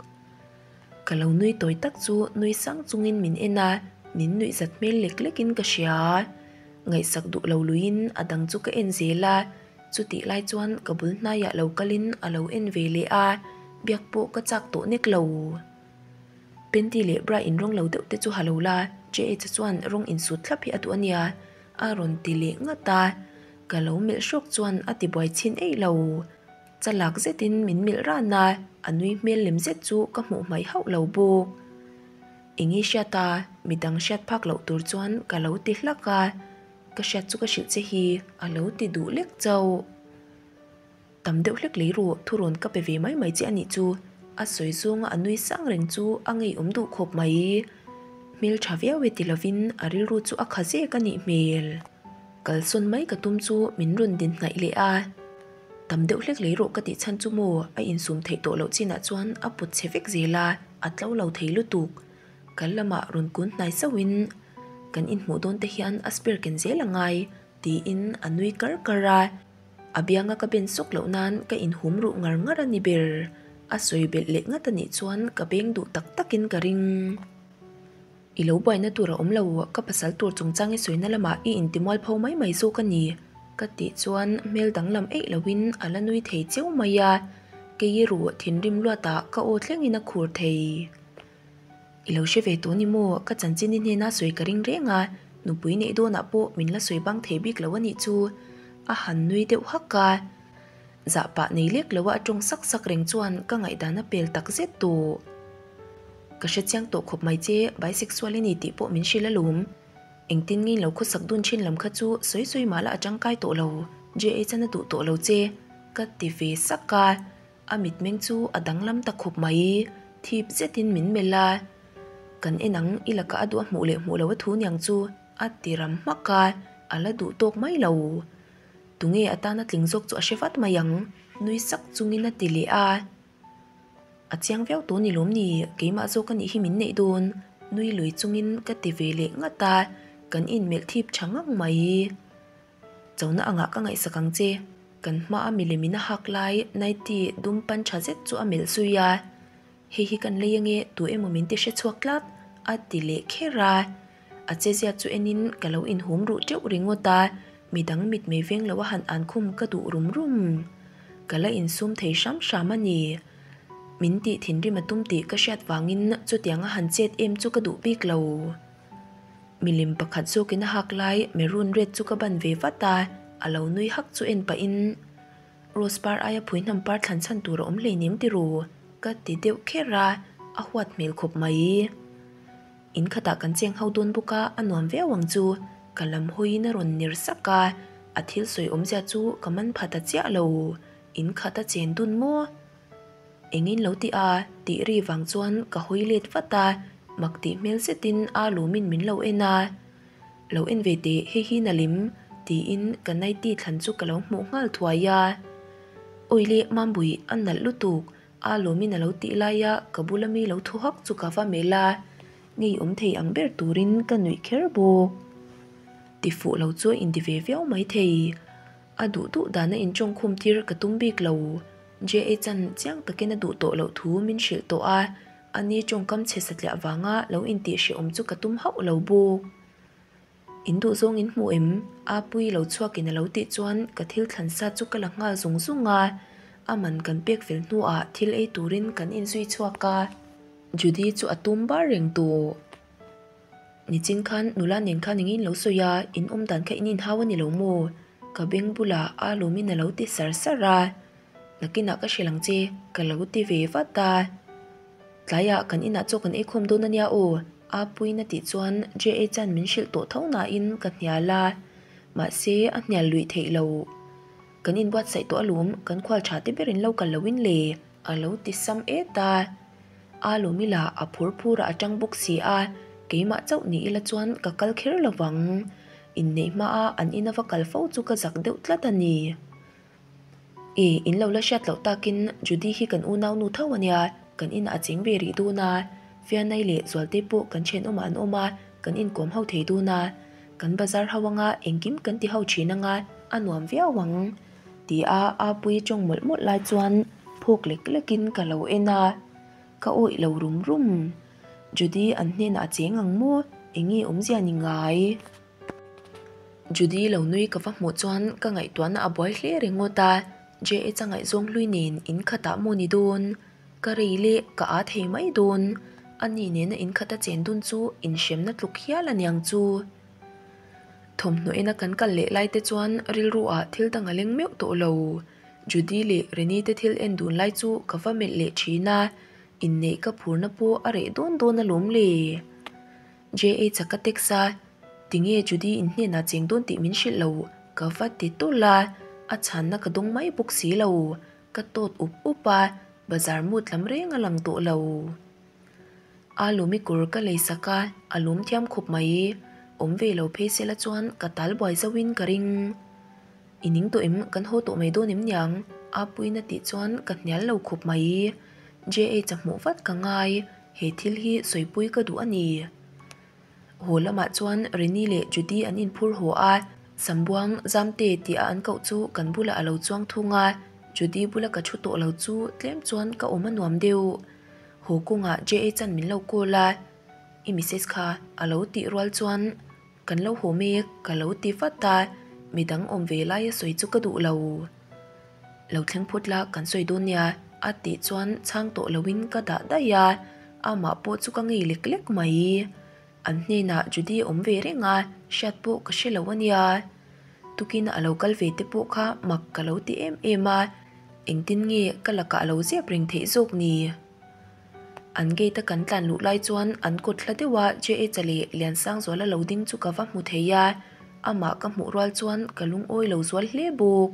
Ka lo nui tawi tak chu nui sang chungin min en a, min nuih zat hmel lek lekin ka hria. Ngaihsak duh lo luiin a dang chu ka en zel a, Chutih lai chuan ka bul hnaiah lo kalin a lo en ve leh a, biak pawh ka chak tawh nek lo. Panty leh bra in rawng lo deuh te chu ha lo la, JH chuan rawng insut thlap hi a duh a nia, a rawn ti leh ngat a. Ka lo melh hrawk chuan a ti buai chhin eih lo. Chalak zetin min melh ran a, a nui hmel lem zet chu ka hmuh hmaih hauh lo bawk. Eng i hriat a, midang hriat phak loh tur chuan ka lo ti hlak a. Ka hriat chu ka hrilh che hi a lo ti duh lek chauh. Tam deuh hlek lei ru thurawn ka pe ve mai mai che a nih chu. A sawi zawnga a nui sang reng chu a ngeiawm duh khawp mai. Hmel tha viau e ti lovin a rilru chu a kha zek a nih hmel. Kalsawn mai ka tum chu min rawn din hnaih leh a. Tam deuh hlek lei rawh ka tih chhan chu maw a insum theih tawh loh chinah chuan a put chhe vek zel a, a tlo lo thei lutuk. Kal lamah rawn kun hnai sauhin kan inhmuh dawn te hian a spare ken zel a ngai tiin a nui kar kar a, a bianga ka ben sawk loh nan ka inhum ruh ngar ngar a ni ber. A sawi belh leh ngat a nih chuan ka beng duh tak takin ka ring. I lo buaina tur a awm lo, ka pasal tur chungchang i sawina lamah i intimual pho mai mai zawk a ni ka tih chuan hmel danglam eih loin a la nui thei cheu mai a, kei ruh thinrim luatah ka aw thlengin a khur thei. I lo hre ve tawh ni maw? Ka chanchin i hnena sawi ka ring reng a, nupui neih dawnah pawh min la sawi bang thei bik lo a nih chu. A han nui deuh hak a. Zah pah nei lek lo a a tawng sak sak reng chuan ka ngaihdan a pel tak zet tawh. Ka hre chiang tawh khawp mai che, bisexual i ni tih pawh min hrilh alawm. Engtin nge in lo khawsak dun thin lam kha chu sawi sawi mah la a tangkai tawh lo, JH an a duh tawh lo che, ka ti ve sak a. A mitmeng chu a danglam ta khawp mai, thip zetin min melh a. Kan en ang, i lakah a duh a hmuh leh hmuh lo a thu niang chu, a ti ram hmak a, a la duh tawk mai lo. Tunge a tana tling zawk chu a hre vat mai ang, nui sak chungin a ti leh a. A chiang viau tawh ni lawm ni, keimah zawk a nih hi min neih dawn, nui lui chungin ka ti ve leh ngat a, kan inmelh thip tha ngang mai. Chona angah ka ngaihsak ang che, kan hmaa milem in a hak lai nightie dum pan tha zet chu a melh zui a, hei hi kan lei ange tu emaw min ti hre chhuak tlat a ti leh kher a, a che zia chu enin ka lo inhum ruh teuh ringawt a, midang mitmei veng lo a han an khum ka duh rum rum. Ka la insum thei hram hram a ni. Min tih thinrim a tum tih ka hriat vangin chutianga han chet em chu ka duh bik lo. Milim pakhat zawkin a hak lai maroon red chu ka ban ve vat a, a lo nui hak chu en pahin Rose par aia phui hnam par thlan chhan tur a awm hleinem ti ru ka ti deuh kher a, a huat hmel khawp mai. In khatah kan cheng ho dawn bawk a, a nuam viau ang chu ka lam hawiin a rawn ner sak a, a thil sawi awmzia chu ka man pha ta chiah lo, in khat a chen dun maw? Engin lo ti a? tih ri vang chuan ka hawi let vat a, mak tih hmel zetin a lumin min lo en a. Lo en ve teh, hei hi na lim, tiin ka nightie thlan chu ka lo hmuh nghal thuai a. Awi le, Mambui, a nalh lutuk, a lumin a lo tih laia ka bula mi lo thu hak chu ka va melh a, ngei awm thei ang ber turin ka nuih kher bawk. Ti fuh lo chu a inti ve viau maithei. A duh duh dana inchawngkhum tir ka tum bik lo. JA chan chiang takin a duh tawh loh thu min hrilh tawh a, ani tawngkam chhe satliah vanga lo intih hrehawm chu ka tum hauh lo bawk. In duh zawng in hmu em? Apuii lo chhuakin a lo tih chuan ka thil thlan sa chu ka la nghal zung zung a, a man kan pek fel hnuah thil ei turin kan inzui chhuak a. Judy chu a tum bar reng tawh. Nichin khan nula nen khan engin lo sawi a, in awm dan kha in inhau a ni lo maw? Ka beng bulah a lawmin a lo ti sar sar a, nakinah ka hrilh ang che, ka lo ti ve vat a. Tlaiah kan inah chaw kan eikhawm dawn a nia aw, Apuiin a tih chuan JA chuan min hrilh tawh tho nain ka hnial a, mahse a hnial luih theih lo. Kan inbuatsaih tawh alawm, kan khual tha te berin lo kal loin le, a lo ti sam et a. A lawmila a phur phur a atang bawk si a, keimah chauh ni ila chuan ka kal kher lo vang. Inneih hmaa an ina va kal fo chu ka zak deuh tlat a ni. E, in lo la hriat loh takin Judy hi kan unau nu tho a nia, kan inah a cheng ve rih dawn a, Fianai leh Zualte pawh kan thenawmah an awm a, kan inkawm ho thei dawn a, kan bazar ho anga engkim kan ti ho thin anga a nuam viau ang. Ti a Apuii tawng mawlh mawlh lai chuan phawk lek lekin ka lo en a, ka awih lo rum rum. Judy an hnenah a cheng ang maw? Enge awmzia ni ngai? Judy lo nui ka va hmuh chuan ka ngaihtuahna a buai hle ringawt a, JH a ngaihzawng hlui nen in khatah maw ni dawn? Ka rei leh ka aa thei mai dawn. Ani nena in khata chen dun chu inhremna tluk hial a niang chu. Thawmhnaw ena kan kal leh lai te chuan rilru ah thil dang a leng meuh tawh lo. Judy leh Reni te thil en dun lai chu ka va melh leh thin a, inneih ka phurna pawh a reh dawn dawn alawm le. JA chak a text a, tinge Judy in hnenah cheng dawn tih min hrilh lo, ka va ti tawlh a, a chhanna ka dawng mai bawk si lo, ka tawt up up a, bazar mood lam reng a lang tawh lo. A lawmi kawr ka lei sak a, a lawm thiam khawp mai. Awm ve lo phei sela chuan ka tal buai zauhin ka ring. I ning tawh em? Kan haw tawh mai dawn em niang? Apuiin a tih chuan ka hnial lo khawp mai. JH a hmuh vat ka ngai, he thil hi sawipui ka duh a ni. Haw lamah chuan Reni leh Judy an inphur haw a, Sambuang Zamte tih a an koh chu kan bulah a lo chuang thung a, Judy bula ka thu tawh lo chu tlem chuan ka awm a nuam deuh. Haw kawngah JA chan min lo call a, I message kha a lo tih rual chuan kan lo haw mek ka lo ti vat a, midang awm ve laia sawi chu ka duh lo. Lo thleng phut la kan sawi dawn nia a tih chuan chhang tawh loin ka dah daih a, amah pawh chu ka ngei lek lek mai. An hnenah Judy awm ve reng a, hriat pawh ka hre lo a nia. Tukin a lo kal ve te pawh kha mak ka lo ti em em a. Engtin nge ka lakah a lo zep reng theih zawk ni? An gate a kan tlan luh lai chuan an kawt hla deuh a JH-a leh Liansangzuala lo ding chu ka va hmu thei a, amah ka hmuh rual chuan ka lungawi lo zual hle bawk.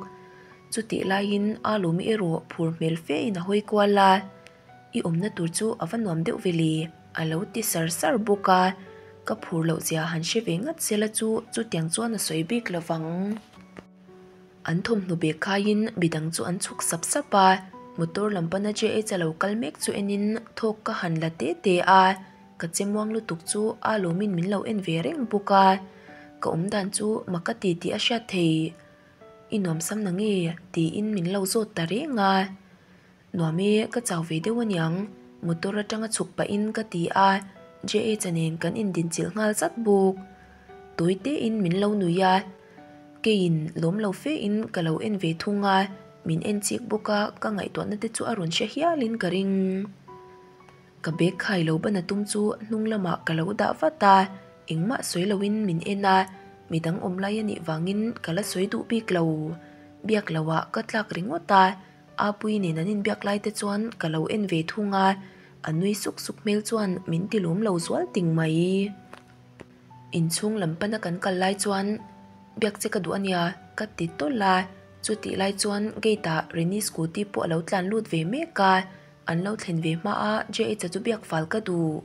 Chutih laiin a lawmi erawh phur hmel fe in a hawi kual a, I awmna tur chu a va nuam deuh ve le a lo ti sar sar bawk a, ka phur loh zia han hre ve ngat sela chu chutiang chuan a sawi bik lo vang. An thawmhnaw bag khaiin midang chu an chhuk sap sap a, motor lam pana JH a lo kal mek chu enin thawk ka han la te te a, ka che muang lutuk chu a lawmin min lo en ve reng bawk a, ka awmdan chu mak ka ti tih a hriat thei. I nuamsam na nge? tiin min lo zawt ta reng a. Nuam e, ka chau ve deuh aniang, motor atanga chhuk pahin ka ti a, JH-a nen kan indinchilh nghal zat bawk. Tawi tein min lo nui a, keiin lawm lo fein ka lo en ve thung a, min en chik bawk a, ka ngaihtuahna te chu a rawn hre hialin ka ring. Ka bag khai lo ban a tum chu hnung lamah ka lo dah vat a, engmah sawi loin min en a, midang awm lai a nih vangin ka la sawi duh bik lo. Biak loah ka tlak ringawt a, Apui nen an inbiak lai te chuan ka lo en ve thung a, a nui suk suk hmel chuan min ti lawm lo zual ting mai. Inchhung lam pana kan kal lai chuan biak che ka duh a nia ka ti tawlh a, chutih lai chuan gate ah Reni scooty pawh a lo tlan lut ve mek a, an lo thlen ve hma a JH-a chu biak fal ka duh.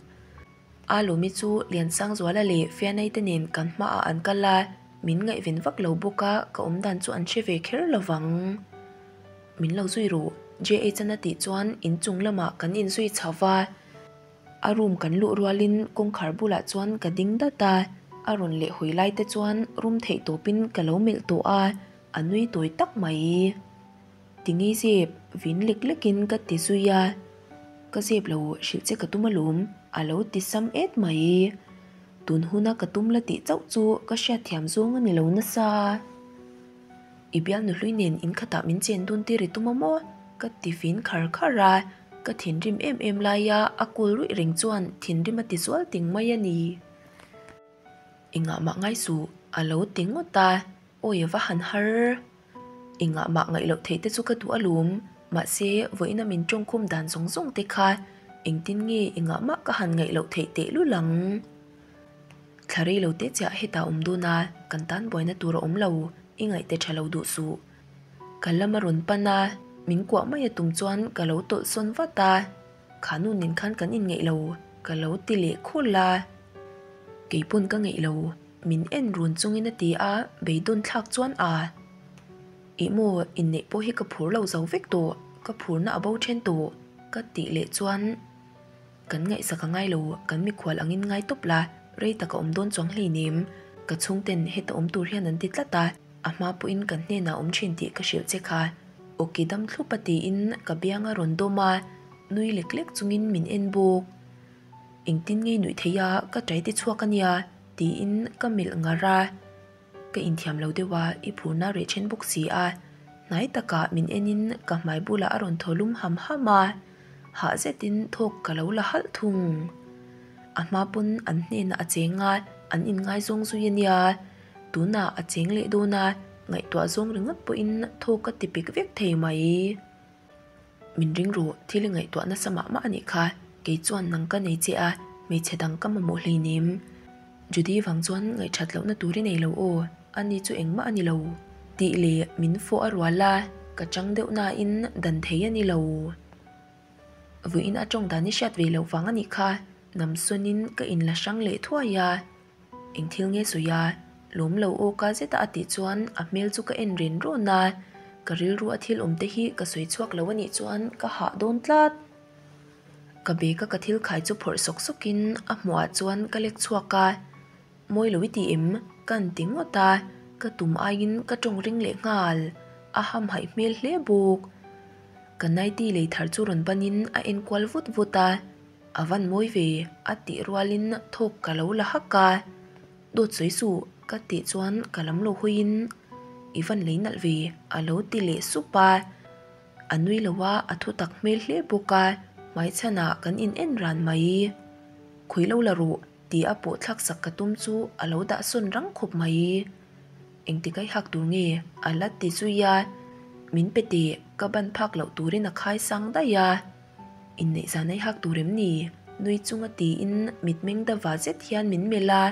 A lawmi chu Liansangzuala leh Fianai te nen kan hmaah an kal a, min ngaihven vak lo bawk a, ka awmdan chu an hre ve kher lo vang. Min lo zui rawh, JH-an a tih chuan inchung lamah kan inzui chho va. A room kan luh rualin kawngkhar bulah chuan ka ding dat a, a rawn leh hawi lai te chuan room theih tawpin ka lo melh tawh a, a nui tawi tak mai. Tinge zep, vin lek lekin ka ti zui a, ka zep lo hrilh che ka tum alawm, a lo ti sam et mai. Tun huna ka tum la tih chauh chu ka hriatthiam zawng a ni lo nasa. I bialnu hlui nen in khatah min chen dun tir i tum a maw? Ka ti vin khar khar a, ka thinrim em em laia a kul ruih reng chuan thinrim a ti zual ting mai a ni. Engah mah ngai suh, a lo ti ngawt a, awi a va han har. Engah mah ngaih loh theih te chu ka duh alawm, mahse vawiina min tawngkhum dan zawng zawng te kha engtin nge engah mah ka han ngaih loh theih tehlul ang. Thla rei lo te chiah hetah awm dawn a, kan tan buaina tur a awm lo, i ngaih te tha lo duh suh. Ka lam a rawn pan a, min kuah mai a tum chuan ka lo tawlh sawn vat a, kha nu nen khan kan inngeih lo, ka lo ti leh khul a. Keipawn ka ngeih lo, min en run chungin a ti a, beidawn thlak chuan a. Ih maw, inneih pawh hi ka phur lo zo vek tawh, ka phurna a bo then tawh, ka tih leh chuan. Kan ngaihsak a ngai lo, kan mikhual angin ngai tawp la, rei tak a awm dawn chuang hleinem. Ka chhungten heta awm tur hian an ti tlat a, a hma pawhin kan hnenah awm thin tih ka hrilh che kha. Awki dam thlup a tiin ka biang a rawn dawm a, nui lek lek chungin min en bawk. Engtin ngei nuih theih a, ka tai te chhuak a nia, tiin ka melh ngar a. Ka inthiam lo deuh a, i phurna reh then bawk si a. Hnai takah min enin ka hmai bulah a rawn thaw lum ham ham a, hah zetin thawk ka lo la halh thung. A hma pawn an hnenah a cheng a, an inngaizawng zui a nia. Tunah a cheng leh dawn a, ngaihtuah zawng ringawt pawhin thawk a ti pek vek thei mai. Min ring rawh, thil i ngaihtuah nasa mah mah a nih kha, kei chuan nang ka nei che a, hmeichhe dang ka mamawh hleinem. Judy vang chuan ngaihthat lohna tur i nei lo aw, ani chu engmah a ni lo. Tih leh min fawh a rual a, ka chang deuh nain dan thei a ni lo. Vawiin a tawng dan i hriat ve loh vang a nih kha, namsawnin ka inla hrang leh thuai a. Eng thil nge sawi a? Lawm lo aw ka zeta a tih chuan a hmel chu ka en ren rawn a, ka rilru a thil awm te hi ka sawi chhuak lo a nih chuan ka hah dawn tlat. Ka bag a ka thil khai chu phawrh sawk sawk in a hmuh ah chuan ka lek chhuak a, Mawi lo i ti em? Ka an ti ngawt a, ka tum aiin ka tawng ring leh nghal, a hamhaih hmel hle bawk. Ka nightie lei thar chu rawn ban in a en kual vut vut a. A van mawi ve, a tih rualin thawk ka lo la hak a. Dawt sawi suh, ka tih chuan ka lam lo hawiin i van lei nalh ve, a lo ti leh sup a. A nui lo a, a thu tak hmel hle bawk a, hmaichhanah kan in en ran mai. Khawi lo la rawh, ti a pawh thlak sak ka tum chu a lo dah sawn rang khawp mai. Engtik ai hak tur nge? A la ti zui a. Min pe teh. ka ban phak loh turin a khai sang daih a. Inneih zan ei hak tur em ni? Nui chunga tiin mitmeng dava zet hian min melh a,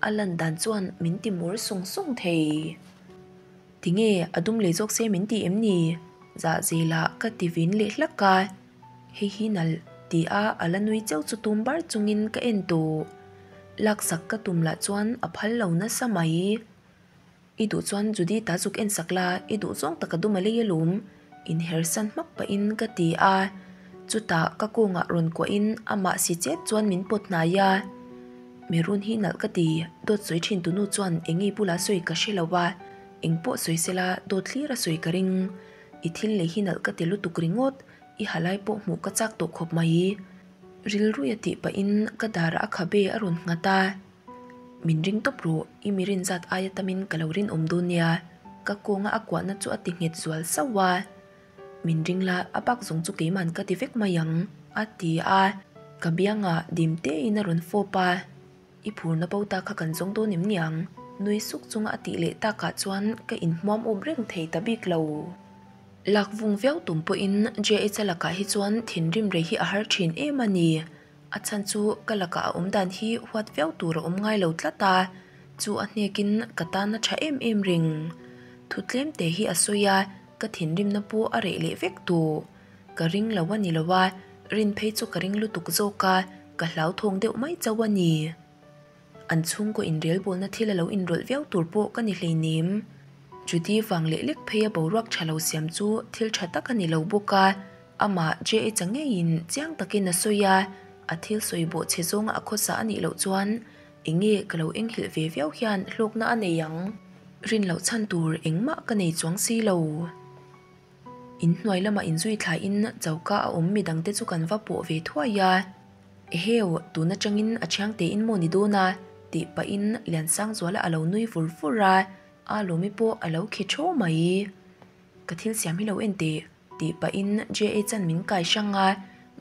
a lan dan chuan min ti mur sung sung thei. Tinge a dum leh zawk se min ti em ni? Zah zelah ka ti vin leh hlak a. Hei hi nalh ti a a la nui cheu chu tum bar chungin ka en tawh. Laksak ka tum lah chuan a phal lo nasa mai. I duh chuan Judy ta zuk en sak la, i duh zawng tak a dum a lei alawm, inher san hmak pahin ka ti a. Chutah ka kawngah rawn kuahin amah si chet chuan min pawt hnai a. Maroon hi nalh ka ti, dawt sawi thin tunu chuan eng nge bulah sawi ka hre lo a, eng pawh sawi sela dawt hlir a sawi ka ring. I thil lei hi nalh ka ti lutuk ringawt, i halai pawh hmuh ka chak tawh khawp mai. Rilruia tih pahin ka darah a khabe a rawn nghat a. Min ring tawp rawh, i mi rin zat aia tamin ka lo rinawm dawn nia, ka kawnga a kuahna chu a ti nghet zual sauh a. Min ring la, a bak zawng chu keiman ka ti vek mai ang, a ti a. Ka biangah dim tein a rawn fawp a, I phurna bo ta kha kan zawng dawn em niang? Nui suk chunga a tih leh takah chuan ka inhmuam awm reng thei ta bik lo. Lak vung viau tum pawhin JH-a lakah hi chuan thinrim rei hi a har thin em a ni. A chhan chu ka lakah a awm dan hi huat viau tur a awm ngai lo tlat a, chu a hnekin ka tan a tha em em reng. Thu tlem te hi a sawi a, ka thinrimna pawh a reh leh vek tawh. Ka ring lo a ni lo a, rin phei chu ka ring lutuk zawk a, ka hlauthawng deuh mai chauh a ni. An chhungkaw inrelbawlna thil a lo inrawlh viau tur pawh ka ni hleinem. Judy vang leh lek phei a boruak tha lo siam chu thil tha tak a ni lo bawk a, amah JH-a ngeiin chiang takin a sawi a, a thil sawi bawh chhe zawnga a khawsa a nih loh chuan eng nge ka lo enghilh ve viau hian hlawkna a nei ang. Rin loh chhan tur engmah ka nei chuang si lo. Inhnuai lamah inzui thlaiin choka a awm midangte chu kan va pawh ve thuai a. Eheu, tun atangin a thiang tein maw ni dawn a? tih pahin Liansangzuala a lo nui vur vur a, a lawmi pawh a lo khi thaw mai. Ka thil siam hi lo en teh, tih pahin JH-a'n min kai hrang a,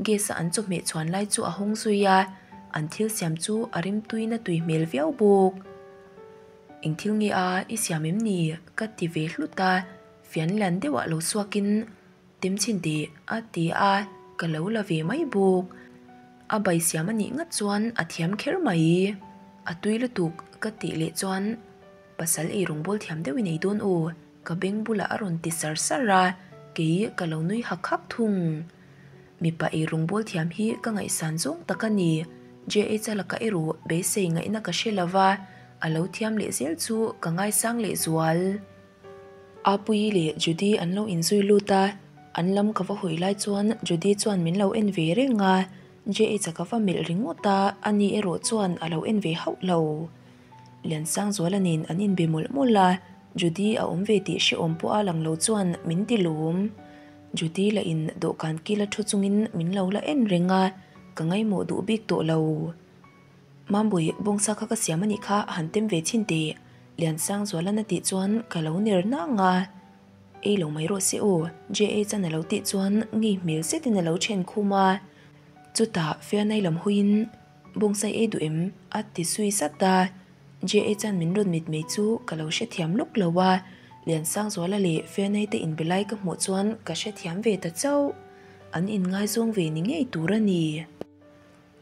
gas-a an chawhmeh chhuan lai chu a hawng zui a, an thil siam chu a rimtuina tui hmel viau bawk. Eng thil nge a, i siam em ni? ka ti ve hlut a, fian lian deuhah lo suakin Temchhin teh a ti a, ka lo la ve mai bawk. A bai siam a nih ngat chuan a thiam kher mai. A tui lutuk ka tih leh chuan pasal ei rawngbâwl thiam deuh i nei dawn aw, ka beng bulah a rawn ti sar sar a, kei ka lo nui hak hak thung. Mipa ei rawngbâwl thiam hi ka ngaihsan zawng tak a ni. JH-a lakah erawh beisei ngaihna ka hre lo va, a lo thiam leh zel chu ka ngaisang leh zual. Apuii leh Judy an lo inzui lut a, an lam ka va hawi lai chuan Judy chuan min lo en ve reng a, JH-a ka va melh ringawt a, ani erawh chuan a lo en ve hauh lo. Liansangzuala nen an inbe mawlh mawlh a, Judy a awm ve tih hrehawm pawh a lang lo chuan min ti lawm. Judy lah in dawhkan kila thu chungin min lo la en reng a, ka ngaimawh duh bik tawh lo. Mambui, bawngsa kha ka siam a nih kha, han tem ve chhin teh. Liansangzualan a tih chuan ka lo ner nang a. Ei lo mai rawh se aw, JA chan a lo tih chuan ngei hmel zetin a lo then khum a. Chutah Fianai lam hawiin bawngsa i ei duh em? a ti zui zat a. JA chan min rawn mit mai chu ka lo hrethiam lawk lo a. Liansangzuala leh Fianai te inbe lai ka hmuh chuan ka hrethiam ve ta chauh. An inngaizawng ve ni ngei tur a ni.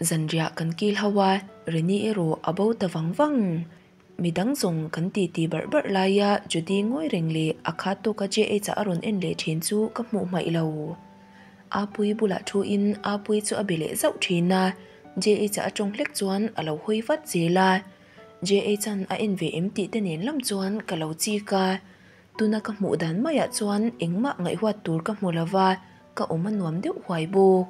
Zanriah kan kil ho a, Reni erawh a bo ta vang vang. Midang zawng kan ti ti barh barh laia Judy ngawi reng leh a khat tawka JH-a a rawn en leh thin chu ka hmuh hmaih lo. Apuii bulah thuin Apuii chu a be leh zauh thin a, JH-a a tawng hlek chuan a lo hawi vat zel a. JH-a'n a en ve em tih te nen lam chuan ka lo chik a. Tuna ka hmuh dan maiah chuan engmah ngaihhuat tur ka hmu lova, ka awm a nuam deuh huai bawk.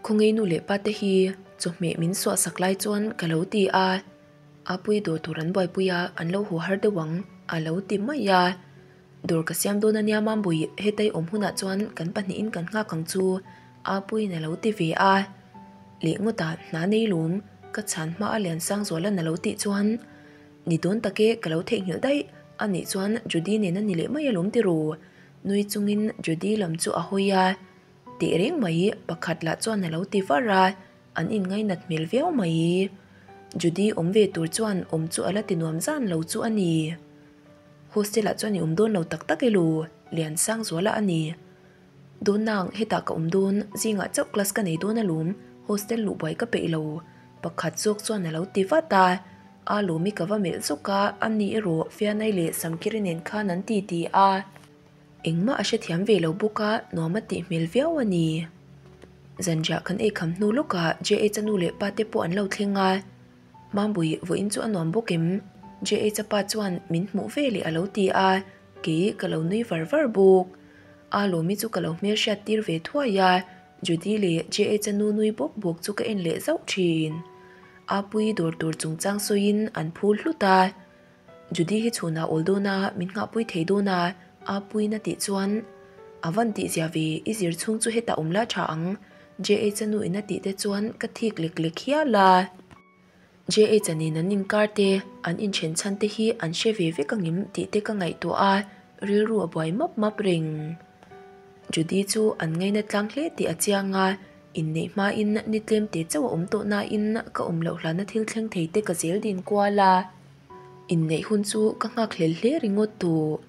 Khawngaih nu leh pa te hi chawhmeh min suah sak lai chuan ka lo ti a, Apuii dawr tur an buaipui a, an lo haw har deuh ang a lo ti mai a. Dawr ka siam dawn ania Mambui, hetai awm hunah chuan kan pahnihin kan nghak ang chu Apuiin a lo ti ve a. Leh ngawtah hna nei lawm ka chhan hma a Liansangzualan a lo tih chuan ni dawn tak e ka lo theihnghilh daih a nih chuan Judy nen a ni leh mai alawm ti ru nui chungin Judy lam chu a hawi a. Teh reng mai, pakhat lah chuan a lo ti var a, an inngainat hmel viau mai. Judy awm ve tur chuan awm chu a la ti nuam zan lo chu a ni. Hostel ah chuan i awm dawn lo tak tak elo, Liansangzuala a ni. Dawn nang, hetah ka awm dawn, zingah chauh class ka nei dawn alawm, hostel luh buai ka peih lo. Pakhat zawk chuan a lo ti vat a. A lawmi ka va melh zawk a, ani erawh Fianai leh Samkiri nen khan an ti ti a. Engmah a hrethiam ve lo bawk a, nuam a tih hmel viau a ni. Zanriah kan ei kham hnu lawkah JH-a nu leh pa te pawh an lo thleng a. Mambui, vawiin chu a nuam bawk em? JH-a pa chuan min hmuh ve leh a lo ti a, kei ka lo nui var var bawk. A lawmi chu ka lo hmelhriat tir ve thuai a, Judy leh JH-a nu nui bawk bawk chu ka en leh zauh thin. Apuii dawr tur chungchang sawiin an phul hlut a. Judy hi chhunah awl dawn a, min nghahpui thei dawn a, Apuiin a tih chuan, A van tih zia ve, i zir chhung chu hetah awm la tha ang, JH-a nu in a tih te chuan ka thik lek lek hial a. JH-a nen an inkar te, an inthen chhan te hi an hre ve vek angem tih te ka ngaihtuah a, rilru a buai map map reng. Judy chu an ngaina tlang hle tih a chiang a, inneih hmain ni tlem te chauh a awm tawh nain ka awm loh hlana thil thleng thei te ka zel din kual a. Inneih hun chu ka nghak hlel hle ringawt tawh.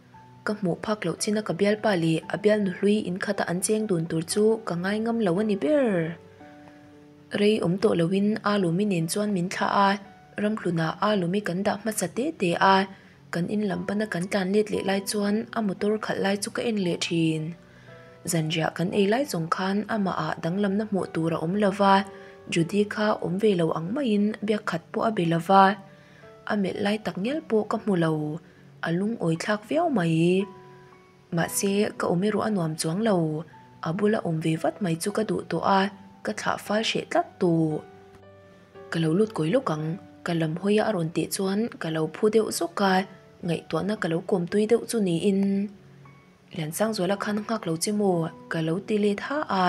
Ka hmuh phak loh chin a ka bialpa leh a bialnu hlui inkhata an cheng dun tur chu ka ngai ngam lo a ni ber. Rei awm tawh loin Alawmi nen chuan min thlah a, ramhlunah Alawmi kan dah hmasa te te a, kan in lam pana kan tlan let leh lai chuan a motor khalh lai chu ka en leh thin. Zanriah kan ei lai zawng khan amahah danglamna hmuh tur a awm lo va, Judy kha awm ve lo ang maiin biak khat pawh a be lo va, a melh lai tak ngial pawh ka hmu lo, a lungawi thlak viau mai. Mahse, ka awm erawh a nuam chuang lo, a bula awm ve vat mai chu ka duh tawh a, ka thlah fal hreh tlat tawh. Ka lo lut kawi lawk ang, ka lam hawi a a rawn tih chuan ka lo phu deuh zawk a, ngaihtuahna ka lo kawm tui deuh chu niin. Liansangzuala khan a nghak lo che maw? Ka lo ti let ha a,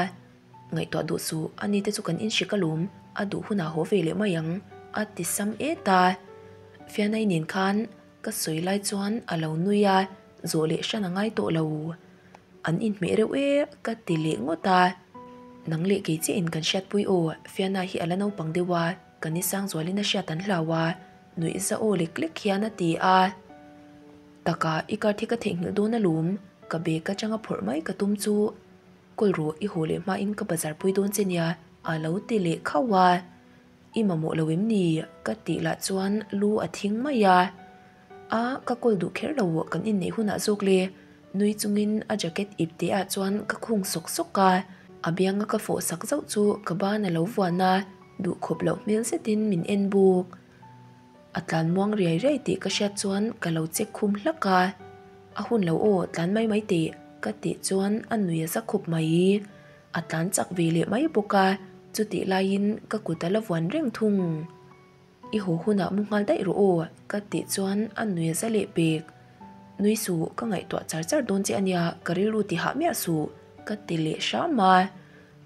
ngaihtuah duh suh, ani te chu kan inhrik alawm, a duh hunah haw ve leh mai ang, a ti sam et a. Fianai nen khan ka sawi lai chuan a lo nui a, zawh leh hran a ngai tawh lo. An inhmeh reuh e, ka ti leh ngawt a. Nang leh kei chiahin kan hriatpui aw, Fiana hi a la naupang deuh a, ka ni Sangzualin a hriat an hlau a, nuih za aw lek lek hian a ti a. Taka, i card hi ka theihnghilh dawn alawm, ka bag atanga phawrh mai ka tum chu kawl rawh i haw leh hmain ka bazar pui dawn che nia a lo ti leh khauh a. I mamawh lo em ni? ka tih lah chuan lu a thing mai a. A, ka kawl duh kher lo kan inneih hunah zawk le, nui chungin a jacket ip te ah chuan ka khung sawk sawk a, a bianga ka fawh sak zauh chu ka ban a lo vuan a, duhkhawp loh hmel zetin min en buk. A tlan muang riai riai tih ka hriat chuan ka lo check khum hlak a, A hun lo aw, tlan mai mai teh ka tih chuan a nui a za khawp mai. A tlan chak ve leh mai bawk a, chutih laiin ka kut a la vuan reng thung. I haw hunah mu nghal daih rawh aw ka tih chuan a nui a za leh pek. Nui suh, ka ngaihtuah char char dawn che a nia, ka rilru ti hah miah suh ka ti leh hram a.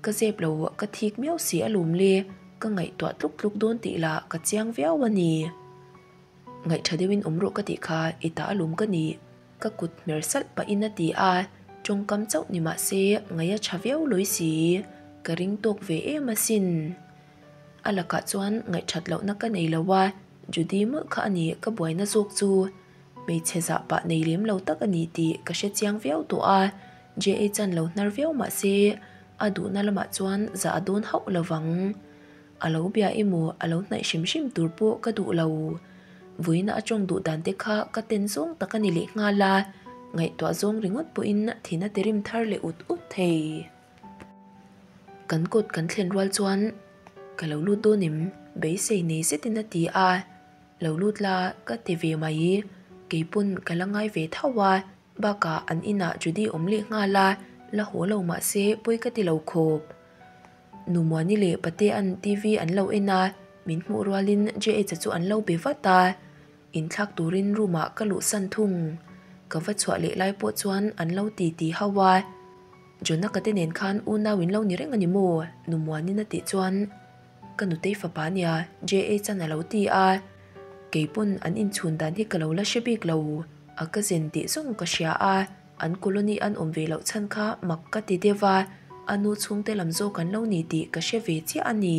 Ka zep lo, ka thik miau si a lawm le, ka ngaihtuah tluk tluk dawn tih lah ka chiang viau a ni. Ngaihtha deuhin awm rawh ka tih kha i ta alawm ka ni, ka kut hmer salh pahin a ti a, tawngkam chauh ni mah se ngaih a tha viau lawi si, ka ring tawk ve em asin. A lakah chuan ngaihthat lohna ka nei lo a, Judy mawlh kha a ni ka buaina zawk chu. Hmeichhe zah pah nei lem lo tak a ni tih ka hre chiang viau tawh a, JA chan lo hnar viau mah se a duhna lamah chuan zah a dawn hauh lo vang. A lo bia emaw a lo hnaih hrim hrim tur pawh ka duh lo. Vawiina a tawng duh dan te kha ka ten zawng tak a ni leh nghal a, ngaihtuah zawng ringawt pawhin thin a ti rim thar leh ut ut thei. Kan kawt kan thlen rual chuan ka lo lut dawn em? Beisei nei zetin a ti a. Lo lut la ka ti ve mai, keipawn ka la ngai ve tho a, bakah an inah Judy awm leh nghal a, la haw lo mah se pawi ka ti lo khawp. Nu Muani leh Patea'n TV an lo en a, min hmuh rualin JH-a chu an lo be vat a, inthlak turin room ah ka luhsan thung. Ka va chhuah leh lai pawh chuan an lo ti ti hauh a, Jonaka te nen khan unau in lo ni reng a ni maw? Nu Muani'n a tih chuan. Ka nutei fapa nia, JA chan a lo ti a. Keipawn an inchhun dan hi ka lo la hre bik lo, a cousin tih zawng ka hria a, an colony an awm ve loh chhan kha mak ka ti deuh a, a nu chhungte lam zawk an lo ni tih ka hre ve chiah a ni.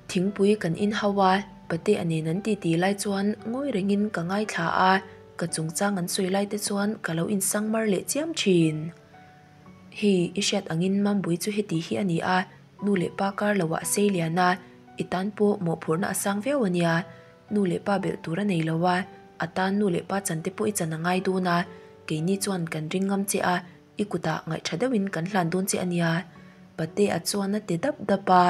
Thingpui kan inhau a, Patea nen an titi lai chuan ngawi rengin ka ngaithla a, ka chungchang an sawi lai te chuan ka lo insangmar leh chiam thin. Hei, i hriat angin Mambui chu heti hi a ni a, nu leh pa kar loah a sei lian a, i tan pawh mawhphurhna a sang viau a nia. Nu leh pa belh tur a nei lo a, a tan nu leh pa chan te pawh i chan a ngai dawn a, keini chuan kan ring ngam che a, i kutah ngaihṭha deuhin kan hlan dawn che a nia, Patea chuan a ti dap dap a.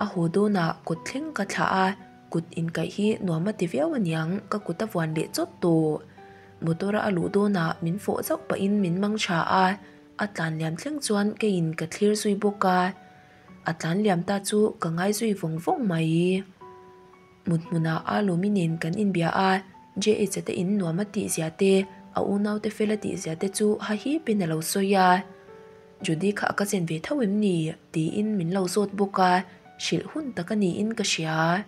A haw dawnah kut thleng ka thlah a, kut inkaih hi nuam a ti viau aniang ka kut a vuan leh chawt tawh. Motor a luh dawnah min fawh zauh pahin min mang tha a, a tlan liam thleng chuan keiin ka thlir zui bawk a. A tlan liam ta chu ka ngai zui vawng vawng mai. Mut hmunah a lawmi nen kan inbia a, JH-a te in nuam a tih zia te, a unaute fel a tih zia te chu hahipin a lo sawi a. Judy kha a ka chen ve tho em ni? tiin min lo zawt bawk a, hrilh hun tak a niin ka hria.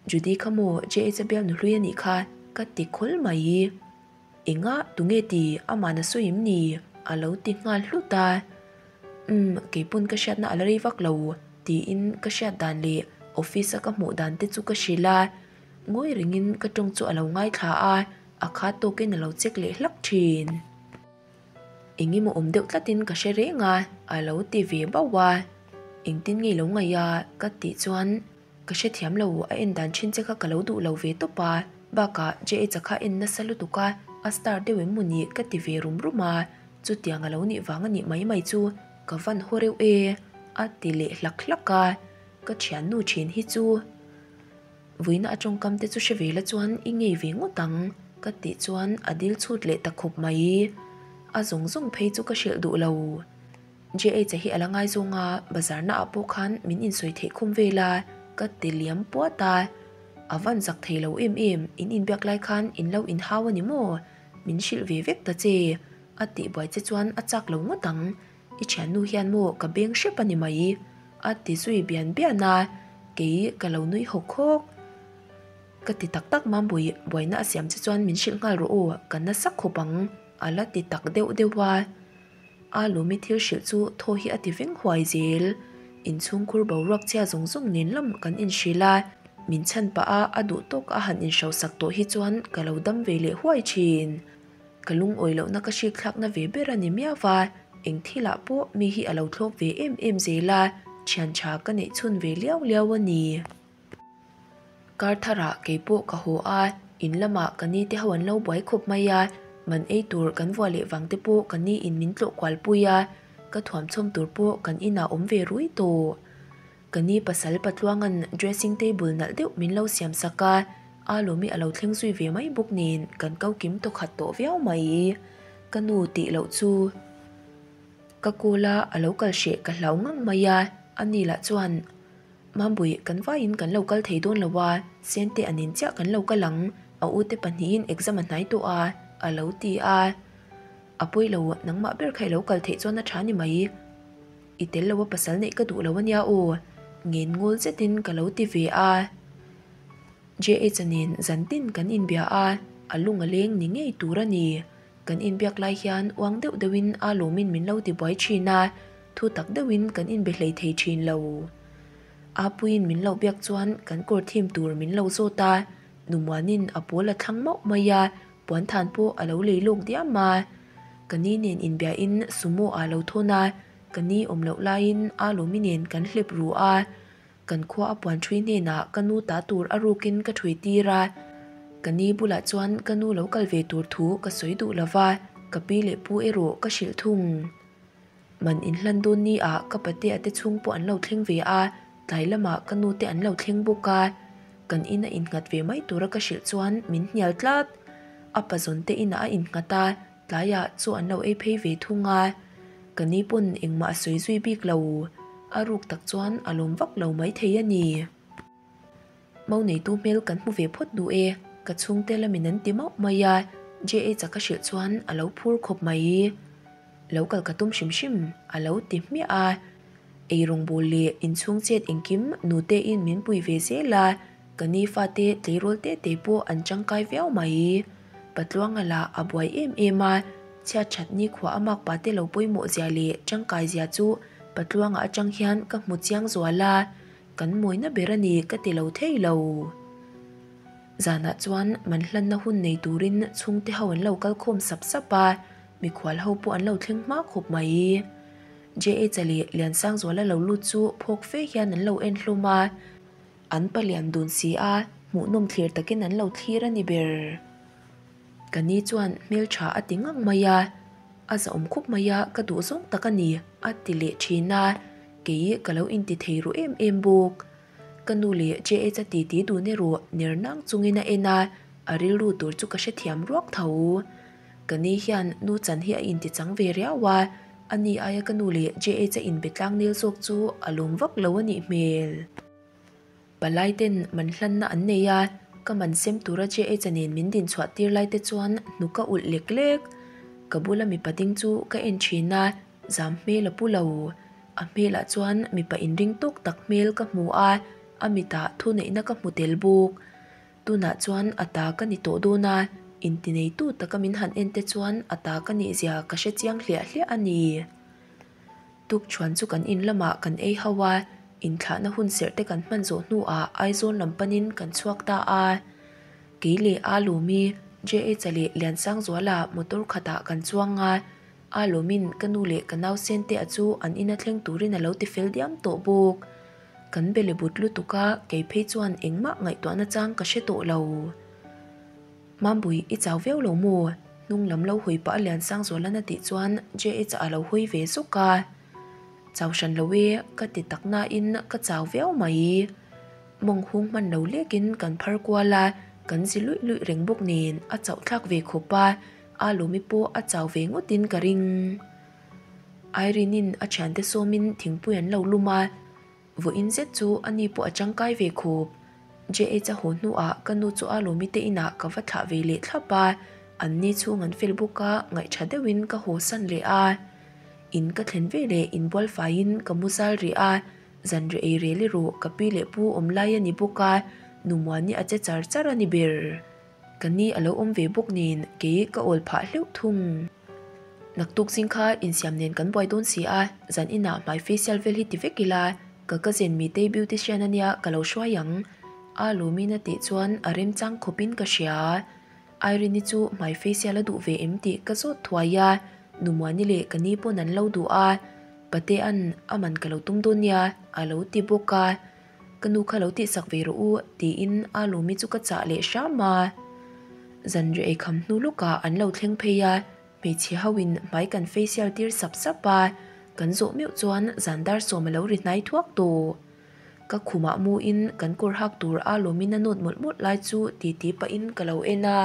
Judy kha maw JH-a bial nuhlui a nih kha ka ti khawl mai. Enga tunge ti aman a sawi em ni? a lo ti nghal hlut a. Umm keipawn ka hriatna a la rei vak lo tiin ka hriat dan leh office a ka hmuh dan te chu ka hrilh a. Ngawi rengin ka tawng chu a lo ngaithla a, a khat tawkin a lo check leh hlak thin. Engemaw awm deuh tlatin ka hre reng a, a lo ti ve bauh a. Engtin nge i lo ngaih a? ka tih chuan ka hrethiam lo, a en dan thin che kha ka lo duh lo ve tawp a, bakah JH-a kha en nasa lutuk a, a star deuh em maw ni ka ti ve rum rum a, chutiang a lo nih vang a nih mai mai chu ka van haw reuh e, a ti leh hlak hlak a, ka thiannu thin hi chu. Vuina a tawngkam te chu hre ve la chuan i ngei ve ngawt ang ka tih chuan a dil chhut leh ta khawp mai. A zawng zawng phei chu ka hrilh duh lo. JH-a hi a la ngaizawng a, bazar na ah pawh khan min insawi theih khum vel a, ka ti liam puat a. A van zak thei lo em em, in inbiak lai khan in lo inhau a ni maw? Min hrilh ve vek ta che. A tih buai che chuan a chak lo ngawt ang. I thiannu hian maw ka beng hrep a ni mai? A ti zui bian bian a, kei ka lo nui hawk hawk. Ka ti tak tak Mambui, buaina a siam che chuan min hrilh nghal rawh aw, ka nasa khawp ang, a la ti tak deuh deuh a. A lawmi thil hrilh chu thaw hi a ti veng huai zel. Inchhungkhur boruak chhia zawng zawng nen lam kan inhrilh a, min chhan pah a a duh tawk a han inhrosak tawh hi chuan ka lo dam ve leh huai thin. Ka lungawi lohna ka hrik thlakna ve ber a ni miau va, eng thilah pawh mi hi a lo thlawp ve em em zel a, thian tha ka neih chhun ve liau liau a ni. Kar tharah kei pawh ka haw a, in lamah ka ni te ho an lo buai khawp mai a, man ei tur kan vuah leh vang te pawh ka ni in min tlawh kual pui a, ka thuamchhawm tur pawh kan inah awm ve rui tawh. Ka ni pasal Patluanga'n dressing table nalh deuh min lo siam sak a, a lawmi a lo thleng zui ve mai bawk nen kan ko kim tawkhat tawh viau mai. Ka nu tih loh chu ka call a, a lo kal hreh ka hlau ngang mai a, a ni lah chuan Mambui kan vaiin kan lo kal thei dawn lo a, Sente a nen chiah kan lo kal ang, a ute pahnihin exam a hnai tawh a, a lo ti a. A pawi lo, nangmah ber kha i lo kal theih chuan a tha ni mai. I tel lo a pasal neih ka duh lo ania aw, ngen ngawl zetin ka lo ti ve a. JH-a nen zan tin kan inbia a, a lung a leng ni ngei tur a ni. Kan inbiak lai hian uang deuh deuhin a lawmin min lo ti buai thin a, thu tak deuhin kan inbe hlei thei thin lo. Apuiin min lo biak chuan kan kawr thim tur min lo zawt a, Numuanin a pawl a thlang mauh mai a, Puanthan pawh a lo lei lawk diam a. Ka ni nen inbiahin sumo ah lo thawn a, ka ni awm loh laiin a lawmi nen kan hlep ru a. Kan khua a puan ṭhui hnenah ka nu ta tur a rukin ka ṭhui tir a. Ka ni bulah chuan ka nu lo kal ve tur thu ka sawi duh lo va, ka pi leh pu erawh ka hrilh thung. Man inhlan dawn ni ah ka pate a te chhung pawh an lo thleng ve a, tlai lamah ka nu te an lo thleng bawk a. Kan ina innghat ve mai tura ka hrilh chuan min hnial tlat. A pazawn te inah a innghat a, tlaiah chaw an lo ei phei ve thung a. Ka ni pawn engmah a sawi zui bik lo. A ruk tak chuan a lawm vak lo maithei a ni. Mau neitu hmel kan hmu ve phawt duh e, ka chhungte lamin an ti mauh mai a, JH-a ka hrilh chuan a lo phur khawp mai. Lo kal ka tum hrim hrim, a lo ti hmiah a. Eirawngbawl leh inchhung chet engkim nutein min pui ve zel a, ka ni fate tleirawl te te pawh an tangkai viau mai. Patluanga lah a buai em em a, chhiat that nikhua a makpa te lo pawimawh zia leh tangkai zia chu Patluanga atang hian ka hmu chiang zual a, Kan mawina ber a ni ka ti lo thei lo. Zanah chuan man hlanna hun nei turin chhungte ho an lo kal khawm sap sap a. Mikhual ho pawh an lo thleng hma khawp mai. JH-a leh Liansangzuala lo lut chu phawk fe hian an lo en hlawm a. An palian dun si a, hmuhnawm thlir takin an lo thlir a ni ber. Ka ni chuan hmeltha a ti ngang mai a, a zahawm khup mai a, ka duh zawng tak a ni, a ti leh thin a, kei ka lo inti thei ru em em bawk. Ka nu leh JH-a titi dun erawh ner nang chungin a en a, a rilru tur chu ka hrethiam ruak tho. Ka ni hian nu chan hi a inti chang ve riau a, a ni aia ka nu leh JH-a inbe tlang nel zawk chu a lawm vak lo a nih hmel. Palai ten man hlanna an nei a, ka man sem tura JH-a nen min din chhuah tir lai te chuan hnuk a ulh lek lek. Ka bula mipa ding chu ka en thin a, zam hmel a pu lo. A hmelah chuan mipa inring tawk tak hmel ka hmu a, a mitah thuneihna ka hmu tel bawk. Tunah chuan a ta ka ni tawh dawn a, intineitu taka min han en te chuan a ta ka nih zia ka hre chiang hliah hliah a ni. Tukṭhuan chu kan in lamah kan ei ho a, inthlahna hun serh te kan hman zawh hnuah Aizawl lam panin kan chhuak ta a. Kei leh A Lawmi, JH-a leh Liansangzuala motor khatah kan chuang a, A Lawmin ka nu leh ka nausen te a chu an ina thleng turin a lo ti fel diam tawh bawk. Kan be le but lutuk a, kei phei chuan engmah ngaihtuahna chang ka hre tawh lo. Mambui, i chau viau lo maw? Hnung lam lo hawi pah a Liansangzualan a tih chuan JH a lo hawi ve zuk a. Chau hran lo e, ka ti tak nain ka chau viau mai. Mawng hung hman lo lekin kan phar kual a, kan zi luih luih reng bawk nen a chauh thlak ve khawp a, a lawmi pawh a chau ve ngawtin ka ring. Irene-in a thiante sawmin thingpui an lo lum a. Vawiin zet chu a ni pawh a tangkai ve khawp. JH a haw hnuah ka nu chu a lawmi te inah ka va thlah ve leh thlap a, an ni chhung an fel bawk a, ngaihṭha deuhin ka haw san leh a. In ka thlen ve leh inbual faiin ka mu zal rih a, zanriah ei rel erawh ka pi leh pu awm lai a ni bawk a, nu Muani a che char char a ni ber. Ka ni a lo awm ve bawk nen kei ka awl phah hleuh thung. Naktuk zing kha insiam nen kan buai dawn si a, zan inah hmai facial vel hi ti vek ila, ka cousin Mitei beautician a nia ka lo hruai ang. A lawmin a tih chuan a remchang khawpin ka hria. Irene-i chu hmai facial a duh ve em tih ka zawt thuai a, Nu Muani leh ka ni pawn an lo duh a, Patea'n a man ka lo tum dawn nia a lo ti bawk a. Ka nu kha lo tihsak ve rawh u tiin a lawmi chu ka chah leh hram a. Zanriah ei kham hnu lawkah an lo thleng phei a, hmeichhe ho in hmai kan facial tir sap sap a, kan zawh meuh chuan zan dar sawm a lo ri hnai thuak tawh. Ka khumah mu in kan kawr hak tur a lawmin a nawt mawlh mawlh lai chu titi pahin ka lo en a.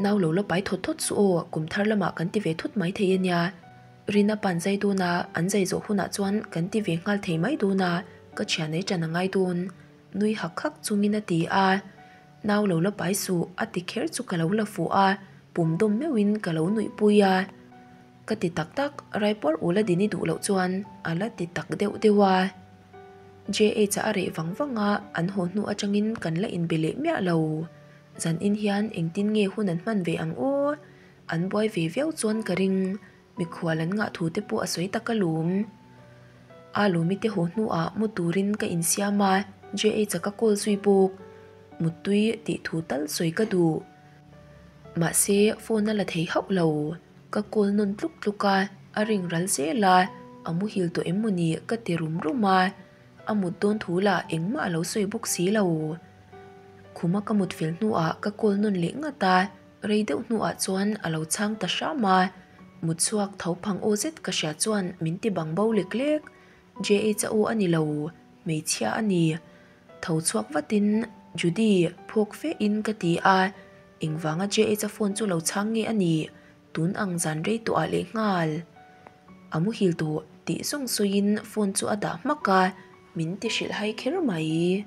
Nau lo la pai thawt thawt suh aw, kum thar lamah kan ti ve thut mai thei a nia. Rina pan zai dawn a, an zai zawh hunah chuan kan ti ve nghal thei mai dawn a, ka thian ei tan a ngai dawn. Nui hak hak chungin a ti a. Nau lo la pai suh, a ti kher chu ka lo la fuh a, pum dawm meuhin ka lo nuihpui a. Ka ti tak tak, Raipuar ula din i duh loh chuan a la ti tak deuh deuh a. JH-a a reh vang vang a, an haw hnu atangin kan la inbe leh miah lo. Zanin hian engtin nge hun an hman ve ang aw? An buai ve viau chuan ka ring. Mikhual an ngah thu te pawh a sawi tak alawm. A lawmi te haw hnuah mu turin ka insiam a, JH-a ka call zui bawk. Muttui tih thu tal sawi ka duh. Mahse phone a la thei hauh lo. Ka call nawn tluk tluk a, a ring ral zel a, a muhil tawh em mawni ka ti rum rum a. A mut dawn thu lah engmah a lo sawi bawk si lo. Khuma ka mut fel hnuah ka call nawn leh ngat a, rei deuh hnuah chuan a lo chhang ta hram a. Mut chhuak tho phang aw zet ka hria chuan min ti bang bo lek lek. JH a aw a ni lo, hmeichhia a ni. Tho chhuak vatin Judy phawk fe in ka ti a, engvanga JH a phone chu lo chhang nge a nih? Tun ang zan rei tawh ah leh nghal. A muhil tawh tih zawng sawiin phone chu a dah hmak a, min ti hrilh hai kher mai.